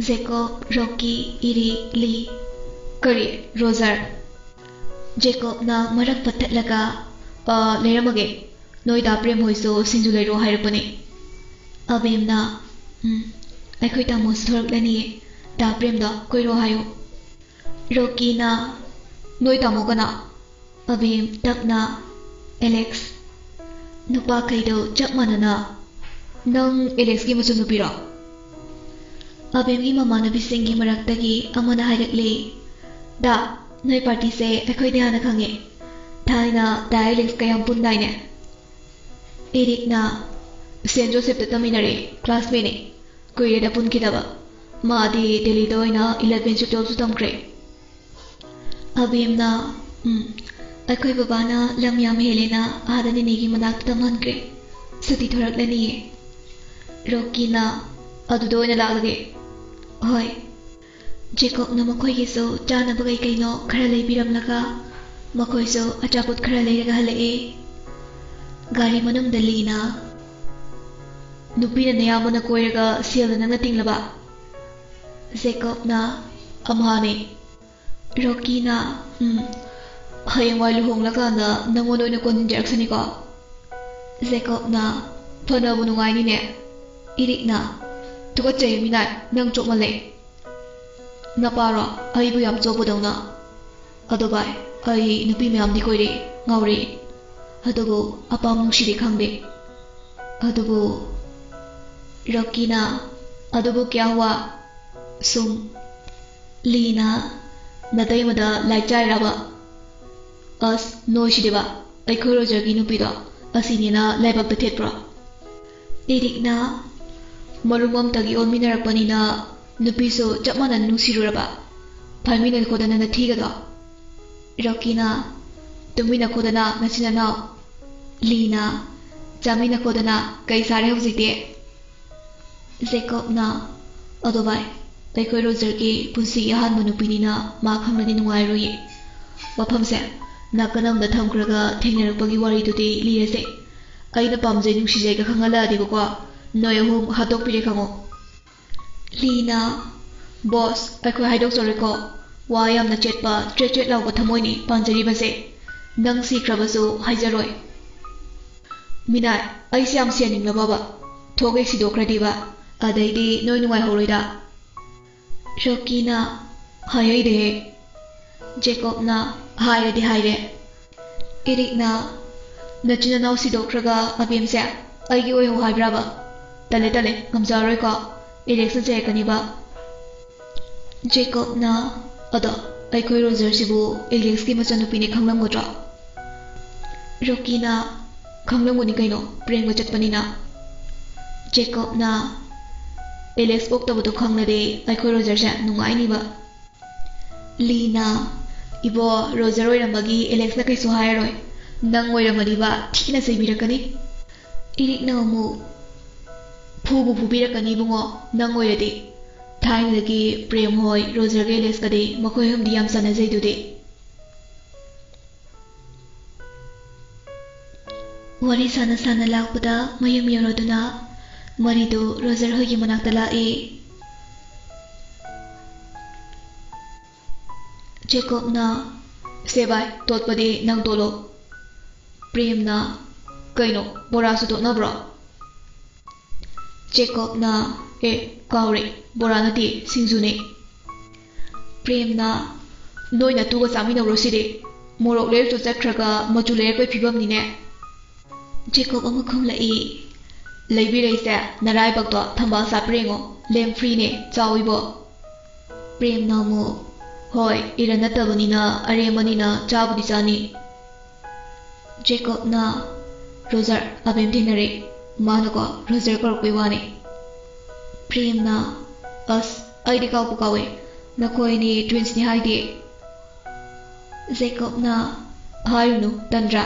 ꯖꯦꯀꯣꯕ, ꯔꯣꯀꯤ, ꯏꯔꯤꯛ, ꯂꯤ꯫ "ꯀꯔꯤ, ꯔꯣꯖꯔ?" ꯖꯦꯀꯣꯕꯅ ꯃꯔꯛ ꯄꯠꯊꯠꯂꯒ, "ꯑ, ꯂꯩꯔꯝꯃꯒꯦ꯫ ꯅꯣꯏ ꯗꯥ ꯄ꯭ꯔꯦꯝ ꯍꯣꯏꯁꯨ ꯁꯤꯡꯖꯨ ꯂꯩꯔꯣ ꯍꯥꯏꯔꯛꯄꯅꯦ꯫" ꯑꯕꯦꯝꯅ, "ꯎꯝ, ꯑꯩꯈꯣꯏ ꯇꯥꯃꯣꯁꯨ ꯊꯣꯔꯛꯂꯅꯤꯌꯦ꯫ ꯗꯥ ꯄ꯭ꯔꯦꯝꯗꯣ ꯀꯣꯏꯔꯣ ꯍꯥꯏꯌꯨ꯫" ꯔꯣꯀꯤꯅ, "ꯅꯣꯏ ꯇꯥꯃꯣ ꯀꯅꯥ?" ꯑꯕꯦꯝ ꯇꯞꯅ, "ꯑꯦꯂꯦꯛꯁ꯫" ꯅꯨꯄꯥꯈꯩꯗꯣ ꯆꯞ ꯃꯥꯟꯅꯅ, "ꯅꯪ ꯑꯦꯂꯦꯛꯁꯀꯤ ꯃꯆꯟꯅꯨꯄꯤꯔꯣ?" ꯑꯕꯦꯝꯒꯤ ꯃꯃꯥꯟꯅꯕꯤꯁꯤꯡꯒꯤ ꯃꯔꯛꯇꯒꯤ ꯑꯃꯅ ꯍꯥꯏꯔꯛꯂꯤ, "ꯗꯥ, ꯅꯣꯏ ꯄꯥꯔꯇꯤꯁꯦ ꯑꯩꯈꯣꯏꯗꯤ ꯍꯥꯟꯅ ꯈꯪꯉꯦ꯫ ꯊꯥꯏꯅ ꯗꯥ ꯑꯦꯂꯦꯛꯁꯀ ꯌꯥꯝ ꯄꯨꯟꯗꯥꯏꯅꯦ?" ꯏꯔꯤꯛꯅ, ꯁꯦꯟ ꯖꯣꯁꯦꯐꯇ ꯇꯝꯃꯤꯟꯅꯔꯦ꯫ ꯀ꯭ꯂꯥꯁꯃꯦꯠꯅꯦ꯫ ꯀꯨꯏꯔꯦꯗ ꯄꯨꯟꯈꯤꯗꯕ꯫ ꯃꯥꯗꯤ ꯗꯦꯜꯂꯤꯗ ꯑꯣꯏꯅ ꯏꯂꯚꯦꯟꯁꯨ ꯇꯨꯋꯦꯜꯐꯁꯨ ꯇꯝꯈ꯭ꯔꯦ꯫ ꯑꯕꯦꯝꯅ, "ꯎꯝ, ꯑꯩꯈꯣꯏ ꯕꯕꯥꯅ ꯂꯝ ꯌꯥꯝ ꯍꯦꯜꯂꯦꯅ ꯑꯥꯗ ꯅꯦꯅꯦꯒꯤ ꯃꯅꯥꯛꯇ ꯇꯝꯍꯟꯈ꯭ꯔꯦ꯫ ꯁꯨꯇꯤ ꯊꯣꯔꯛꯂꯅꯤꯌꯦ꯫" ꯔꯣꯀꯤꯅ, "ꯑꯗꯨꯗ ꯑꯣꯏꯅ ꯂꯥꯛꯂꯒꯦ꯫" "ꯍꯣꯏ꯫" ꯖꯦꯀꯣꯕꯅ ꯃꯈꯣꯏꯒꯤꯁꯨ ꯆꯥꯅꯕ ꯀꯩ ꯀꯩꯅꯣ ꯈꯔ ꯂꯩꯕꯤꯔꯝꯂꯒ ꯃꯈꯣꯏꯁꯨ ꯑꯆꯥꯄꯣꯠ ꯈꯔ ꯂꯩꯔꯒ ꯍꯜꯂꯛꯑꯦ꯫ ꯒꯥꯔꯤ ꯃꯅꯨꯡꯗ ꯂꯤꯅ, "ꯅꯨꯄꯤꯅ ꯅꯌꯥꯝꯕꯅ ꯀꯣꯏꯔꯒ ꯁꯦꯜꯅ ꯅꯪꯅ ꯇꯤꯡꯂꯕ?" ꯖꯦꯀꯣꯕꯅ, "ꯑꯝꯍꯥꯅꯦ꯫" ꯔꯣꯀꯤꯅ, "ꯎꯝ, ꯍꯌꯦꯡꯋꯥꯏ ꯂꯨꯍꯣꯡꯂꯀꯥꯟꯗ ꯅꯪꯉꯣꯟꯗ ꯑꯣꯏꯅ ꯀꯣꯟꯁꯤꯟꯖꯔꯛꯁꯅꯤꯀꯣ꯫" ꯖꯦꯀꯣꯕꯅ, "ꯐꯅꯕꯨ ꯅꯨꯡꯉꯥꯏꯅꯤꯅꯦ꯫" ꯏꯔꯤꯛꯅ, "ꯇꯨꯀꯠꯆꯩ ꯃꯤꯅꯥꯏ, ꯅꯪ ꯆꯣꯞꯃꯜꯂꯦ꯫" "ꯅꯄꯥꯔꯣ ꯑꯩꯕꯨ ꯌꯥꯝ ꯆꯣꯞꯄꯗꯧꯅ?" "ꯑꯗꯣ ꯚꯥꯏ, ꯑꯩ ꯅꯨꯄꯤ ꯃꯌꯥꯝꯗꯤ ꯀꯣꯏꯔꯦ, ꯉꯥꯎꯔꯦ꯫ ꯑꯗꯨꯕꯨ ꯑꯄꯥꯝ ꯅꯨꯡꯁꯤꯗꯤ ꯈꯪꯗꯦ꯫ ꯑꯗꯨꯕꯨ꯫" ꯔꯣꯀꯤꯅ, "ꯑꯗꯨꯕꯨ ꯀꯌꯥ ꯍꯨꯋꯥ?" ꯁꯨꯝ꯫ ꯂꯤꯅ, "ꯅꯇꯩꯃꯗ ꯂꯥꯏꯛ ꯆꯥꯏꯔꯕ?" "ꯑꯁ, ꯅꯣꯏꯁꯤꯗꯤꯕ, ꯑꯩꯈꯣꯏ ꯔꯣꯖꯔꯒꯤ ꯅꯨꯄꯤꯗꯣ ꯑꯁꯤꯅꯦꯅ ꯂꯥꯏꯕꯛꯇ ꯊꯦꯠꯄ꯭ꯔꯣ?" ꯏꯔꯤꯛꯅ, "ꯃꯔꯨꯝ ꯑꯝꯇꯒꯤ ꯑꯣꯟꯃꯤꯟꯅꯔꯛꯄꯅꯤꯅ ꯅꯨꯄꯤꯁꯨ ꯆꯞ ꯃꯥꯟꯅꯅ ꯅꯨꯡꯁꯤꯔꯨꯔꯕ? ꯐꯥꯏꯃꯤꯟꯅ ꯈꯣꯗꯅ ꯅꯊꯤꯒꯗꯣ꯫" ꯔꯣꯀꯤꯅ, "ꯇꯨꯃꯤꯟꯅ ꯈꯣꯗꯅ ꯅꯆꯤꯟ ꯅꯅꯥꯎ꯫" ꯂꯤꯅ, "ꯆꯥꯃꯤꯟꯅ ꯈꯣꯗꯅ ꯀꯩ ꯁꯥꯔꯦ ꯍꯧꯖꯤꯛꯇꯤ?" ꯖꯦꯀꯣꯕꯅ, "ꯑꯗꯣ ꯚꯥꯏ, ꯑꯩꯈꯣꯏ ꯔꯣꯖꯔꯒꯤ ꯄꯨꯟꯁꯤꯒꯤ ꯑꯍꯥꯟꯕ ꯅꯨꯄꯤꯅꯤꯅ ꯃꯥ ꯈꯪꯂꯗꯤ ꯅꯨꯡꯉꯥꯏꯔꯣꯏꯌꯦ꯫ ꯋꯥꯐꯝꯁꯦ ꯅꯥꯀꯟ ꯑꯃꯗ ꯊꯝꯈ꯭ꯔꯒ ꯊꯦꯡꯅꯔꯛꯄꯒꯤ ꯋꯥꯔꯤꯗꯨꯗꯤ ꯂꯤꯔꯁꯦ꯫ ꯑꯩꯅ ꯄꯥꯝꯖꯩ ꯅꯨꯡꯁꯤꯖꯩꯒ ꯈꯪꯍꯜꯂꯛꯑꯗꯤꯕꯀꯣ, ꯅꯣꯏ ꯑꯍꯨꯝ ꯍꯥꯠꯇꯣꯛꯄꯤꯔꯦ ꯈꯪꯉꯣ꯫" ꯂꯤꯅ, "ꯕꯣꯁ, ꯑꯩꯈꯣꯏ ꯍꯥꯏꯗꯣꯛꯆꯔꯣꯏꯀꯣ꯫ ꯋꯥ ꯌꯥꯝꯅ ꯆꯦꯠꯄ, ꯆ꯭ꯔꯦꯠ ꯆ꯭ꯔꯦꯠ ꯂꯥꯎꯕ ꯊꯃꯣꯏꯅꯤ ꯄꯥꯟꯖꯔꯤꯕꯁꯦ꯫ ꯅꯪ ꯁꯤꯈ꯭ꯔꯕꯁꯨ ꯍꯥꯏꯖꯔꯣꯏ꯫" ꯃꯤꯅꯥꯏ, ꯑꯩꯁꯦ ꯌꯥꯝ ꯁꯤꯍꯟꯅꯤꯡꯂꯕꯕ? ꯊꯣꯛꯍꯦꯛ ꯁꯤꯗꯣꯛꯈ꯭ꯔꯗꯤꯕ꯫ ꯑꯗꯩꯗꯤ ꯅꯣꯏ ꯅꯨꯡꯉꯥꯏꯍꯧꯔꯣꯏꯗ꯫ ꯔꯣꯀꯤꯅ, "ꯍꯥꯏꯍꯩꯗꯦꯍꯦ꯫" ꯖꯦꯀꯣꯕꯅ, "ꯍꯥꯏꯔꯗꯤ ꯍꯥꯏꯔꯦ꯫" ꯏꯔꯤꯛꯅ, "ꯅꯆꯤꯟ ꯅꯅꯥꯎ ꯁꯤꯗꯣꯛꯈ꯭ꯔꯒ ꯑꯕꯦꯝꯁꯦ ꯑꯩꯒꯤ ꯑꯣꯏꯍꯧ ꯍꯥꯏꯕ꯭ꯔꯕ? ꯇꯜꯂꯦ, ꯇꯜꯂꯦ, ꯉꯝꯖꯔꯔꯣꯏꯀꯣ꯫ ꯑꯦꯂꯦꯛꯁꯅ ꯆꯩꯔꯛꯀꯅꯤꯕ꯫" ꯖꯦꯀꯣꯕꯅ, "ꯑꯗꯣ ꯑꯩꯈꯣꯏ ꯔꯣꯖꯔꯁꯤꯕꯨ ꯑꯦꯂꯦꯛꯁꯀꯤ ꯃꯆꯟꯅꯨꯄꯤꯅꯦ ꯈꯪꯂꯝꯒꯗ꯭ꯔꯣ?" ꯔꯣꯀꯤꯅ, "ꯈꯪꯂꯝꯒꯅꯤ ꯀꯩꯅꯣ, ꯄ꯭ꯔꯦꯡꯒ ꯆꯠꯄꯅꯤꯅ꯫" ꯖꯦꯀꯣꯕꯅ, "ꯑꯦꯂꯦꯛꯁ ꯄꯣꯛꯇꯕꯗꯣ ꯈꯪꯂꯗꯤ ꯑꯩꯈꯣꯏ ꯔꯣꯖꯔꯁꯦ ꯅꯨꯡꯉꯥꯏꯅꯤꯕ"꯫ ꯂꯤꯅ, "ꯏꯕꯣ, ꯔꯣꯖꯔ ꯑꯣꯏꯔꯝꯕꯒꯤ ꯑꯦꯂꯦꯛꯁꯅ ꯀꯩꯁꯨ ꯍꯥꯏꯔꯔꯣꯏ꯫ ꯅꯪ ꯑꯣꯏꯔꯝꯃꯗꯤꯕ ꯊꯤꯅ ꯆꯩꯕꯤꯔꯛꯀꯅꯤ"꯫ ꯏꯔꯤꯛꯅ ꯑꯃꯨꯛ, "ꯐꯨꯕꯨ ꯐꯨꯕꯤꯔꯛꯀꯅꯤ ꯏꯕꯨꯡꯉꯣ, ꯅꯪ ꯑꯣꯏꯔꯗꯤ꯫ ꯊꯥꯏꯅꯗꯒꯤ ꯄ꯭ꯔꯦꯝ ꯍꯣꯏ, ꯔꯣꯖꯔꯒ ꯑꯦꯂꯦꯛꯁꯀꯗꯤ ꯃꯈꯣꯏ ꯑꯍꯨꯝꯗꯤ ꯌꯥꯝ ꯆꯥꯟꯅꯖꯩꯗꯨꯗꯤ"꯫ ꯋꯥꯔꯤ ꯁꯥꯟꯅ ꯁꯥꯟꯅ ꯂꯥꯛꯄꯗ ꯃꯌꯨꯝ ꯌꯧꯔꯗꯨꯅ ꯃꯔꯤꯗꯨ ꯔꯣꯖꯔ ꯍꯣꯏꯒꯤ ꯃꯅꯥꯛꯇ ꯂꯥꯛꯏ꯫ ꯖꯦꯀꯣꯕꯅ, "ꯁꯦ ꯚꯥꯏ, ꯇꯣꯠꯄꯗꯤ ꯅꯪ ꯇꯣꯠꯂꯣ"꯫ ꯄ꯭ꯔꯦꯝꯅ, "ꯀꯩꯅꯣ, ꯕꯣꯔꯥꯁꯨ ꯇꯣꯠꯅꯕ꯭ꯔꯣ?" ꯖꯦꯀꯣꯕꯅ, "ꯑꯦ, ꯀꯥꯎꯔꯦ, ꯕꯣꯔꯥ ꯅꯠꯇꯦ, ꯁꯤꯡꯖꯨꯅꯦ"꯫ ꯄ꯭ꯔꯦꯝꯅ, "ꯅꯣꯏ ꯅꯇꯨꯒ ꯆꯥꯃꯤꯟꯅꯧꯔꯣ ꯁꯤꯗꯤ꯫ ꯃꯣꯔꯣꯛ ꯂꯩꯔꯛꯇꯨ ꯆꯠꯈ꯭ꯔꯒ ꯃꯆꯨ ꯂꯩꯔꯛꯄꯩ ꯐꯤꯕꯝꯅꯤꯅꯦ"꯫ ꯖꯦꯀꯣꯕ ꯑꯃꯨꯛ ꯈꯨꯝꯂꯛꯏ, "ꯂꯩꯕꯤꯔꯩꯁꯦ, ꯅꯔꯥꯏꯕꯛꯇꯣ ꯊꯝꯕꯥꯜ ꯁꯥꯠꯄ꯭ꯔꯥ ꯌꯦꯡꯉꯣ, ꯂꯦꯝ ꯐ꯭ꯔꯤꯅꯦ, ꯆꯥꯎ ꯏꯕꯣ"꯫ ꯄ꯭ꯔꯦꯝꯅ ꯑꯃꯨꯛ, "ꯍꯣꯏ, ꯏꯔꯟ ꯅꯠꯇꯕꯅꯤꯅ ꯑꯔꯦꯝꯕꯅꯤꯅ ꯆꯥꯕꯨꯗꯤ ꯆꯥꯅꯤ"꯫ ꯖꯦꯀꯣꯕꯅ, "ꯔꯣꯖꯔ, ꯑꯕꯦꯝ ꯊꯦꯡꯅꯔꯦ꯫ ꯃꯥꯅꯀꯣ ꯔꯣꯖꯔ ꯀꯧꯔꯛꯄꯩ ꯋꯥꯅꯤ"꯫ ꯄ꯭ꯔꯦꯝꯅ, "ꯑꯁ, ꯑꯩꯗꯤ ꯀꯥꯎꯕꯨ ꯀꯥꯎꯋꯦ꯫ ꯅꯈꯣꯏ ꯑꯅꯤ ꯇ꯭ꯋꯤꯟꯁꯅꯤ ꯍꯥꯏꯗꯦ"꯫ ꯖꯦꯀꯣꯕꯅ, "ꯍꯥꯏꯔꯨꯅꯨ, ꯇꯟꯗ꯭ꯔꯥ?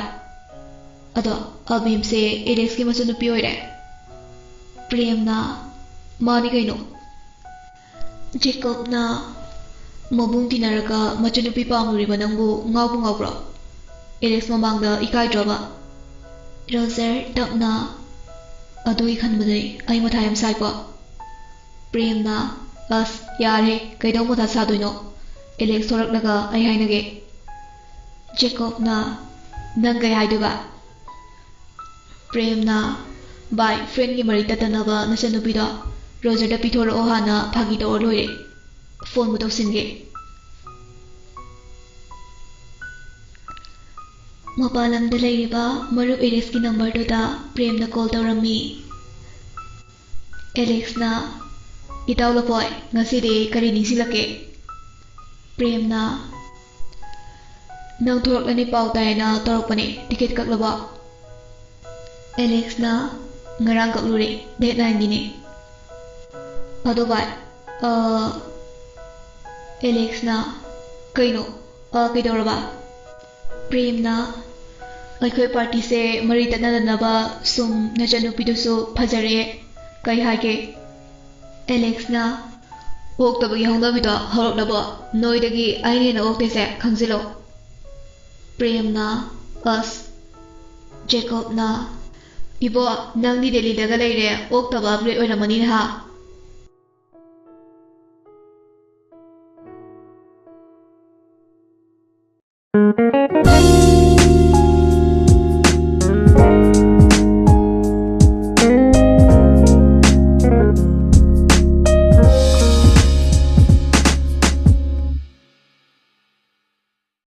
ꯑꯗꯣ ꯑꯕꯦꯝꯁꯦ ꯑꯦꯂꯦꯛꯁꯀꯤ ꯃꯆꯟꯅꯨꯄꯤ ꯑꯣꯏꯔꯦ"꯫ ꯄ꯭ꯔꯦꯝꯅ, "ꯃꯥꯅꯤ ꯀꯩꯅꯣ"꯫ ꯖꯦꯀꯣꯕꯅ, "ꯃꯕꯨꯡ ꯇꯤꯟꯅꯔꯒ ꯃꯆꯟꯅꯨꯄꯤ ꯄꯥꯝꯂꯨꯔꯤꯕ ꯅꯪꯕꯨ ꯉꯥꯎꯕꯨ ꯉꯥꯎꯕ꯭ꯔꯣ? ꯑꯦꯂꯦꯛꯁ ꯃꯃꯥꯡꯗ ꯏꯀꯥꯏꯗ꯭ꯔꯣꯕ?" ꯔꯣꯖꯔ ꯇꯞꯅ, "ꯑꯗꯨꯒꯤ ꯈꯟꯕꯗꯩ ꯑꯩ ꯃꯊꯥ ꯌꯥꯝ ꯁꯥꯏꯀꯣ"꯫ ꯄ꯭ꯔꯦꯝꯅ, "ꯑꯁ, ꯌꯥꯔꯦ, ꯀꯩꯗꯧ ꯃꯊꯥ ꯁꯥꯗꯣꯏꯅꯣ? ꯑꯦꯂꯦꯛꯁ ꯊꯣꯔꯛꯂꯒ ꯑꯩ ꯍꯥꯏꯅꯒꯦ"꯫ ꯖꯦꯀꯣꯕꯅ, "ꯅꯪ ꯀꯩ ꯍꯥꯏꯗꯣꯏꯕ?" ꯄ꯭ꯔꯦꯝꯅ, "ꯚꯥꯏ, ꯐ꯭ꯔꯦꯟꯒꯤ ꯃꯔꯤ ꯇꯠꯇꯅꯕ ꯅꯆꯟꯅꯨꯄꯤꯗꯣ ꯔꯣꯖꯔꯗ ꯄꯤꯊꯣꯔꯛꯑꯣ, ꯍꯥꯟꯅ ꯐꯥꯒꯤ ꯇꯧꯔ ꯂꯣꯏꯔꯦ꯫ ꯐꯣꯟꯕꯨ ꯇꯧꯁꯤꯟꯒꯦ"꯫ ꯃꯄꯥꯟ ꯂꯝꯗ ꯂꯩꯔꯤꯕ ꯃꯔꯨꯞ ꯑꯦꯂꯦꯛꯁꯀꯤ ꯅꯝꯕꯔꯗꯨꯗ ꯄ꯭ꯔꯦꯝꯅ ꯀꯣꯜ ꯇꯧꯔꯝꯃꯤ꯫ ꯑꯦꯂꯦꯛꯁꯅ, "ꯏꯇꯥꯎ ꯂꯐꯣꯏ, ꯉꯁꯤꯗꯤ ꯀꯔꯤ ꯅꯤꯡꯁꯤꯡꯂꯛꯀꯦ?" ꯄ꯭ꯔꯦꯝꯅ, "ꯅꯪ ꯊꯣꯔꯛꯂꯅꯤ ꯄꯥꯎ ꯇꯥꯏꯌꯦꯅ ꯇꯧꯔꯛꯄꯅꯦ, ꯇꯤꯀꯦꯠ ꯀꯛꯂꯕꯣ?" ꯑꯦꯂꯦꯛꯁꯅ, ꯉꯔꯥꯡ ꯀꯛꯂꯨꯔꯦ, ꯗꯦꯠ ꯅꯥꯏꯟꯒꯤꯅꯦ꯫ ꯑꯗꯣ ꯚꯥꯏ, ꯑ, ꯑꯦꯂꯦꯛꯁꯅ, ꯀꯩꯅꯣ, ꯑ, ꯀꯩꯗꯧꯔꯕ? ꯄ꯭ꯔꯦꯝꯅ, ꯑꯩꯈꯣꯏ ꯄꯥꯔꯇꯤꯁꯦ ꯃꯔꯤ ꯇꯠꯅꯗꯅꯕ ꯁꯨꯝ ꯅꯆꯟꯅꯨꯄꯤꯗꯨꯁꯨ ꯐꯖꯔꯦ꯫ ꯀꯩ ꯍꯥꯏꯒꯦ? ꯑꯦꯂꯦꯛꯁꯅ, ꯑꯣꯛꯇꯕꯒꯤ ꯍꯧꯅꯕꯤꯗꯣ ꯍꯧꯔꯛꯂꯕꯣ? ꯅꯣꯏꯗꯒꯤ ꯑꯩꯅ ꯍꯦꯟꯅ ꯑꯣꯛꯇꯦꯁꯦ ꯈꯪꯖꯤꯜꯂꯣ꯫ ꯄ꯭ꯔꯦꯝꯅ, ꯑꯁ, ꯖꯦꯀꯣꯕꯅ, "ꯏꯕꯣ, ꯅꯪꯗꯤ ꯗꯦꯜꯂꯤꯗꯒ ꯂꯩꯔꯦ, ꯑꯣꯛꯇꯕ ꯑꯞꯒ꯭ꯔꯦꯗ ꯑꯣꯏꯔꯝꯃꯅꯤ ꯅꯍꯥ?"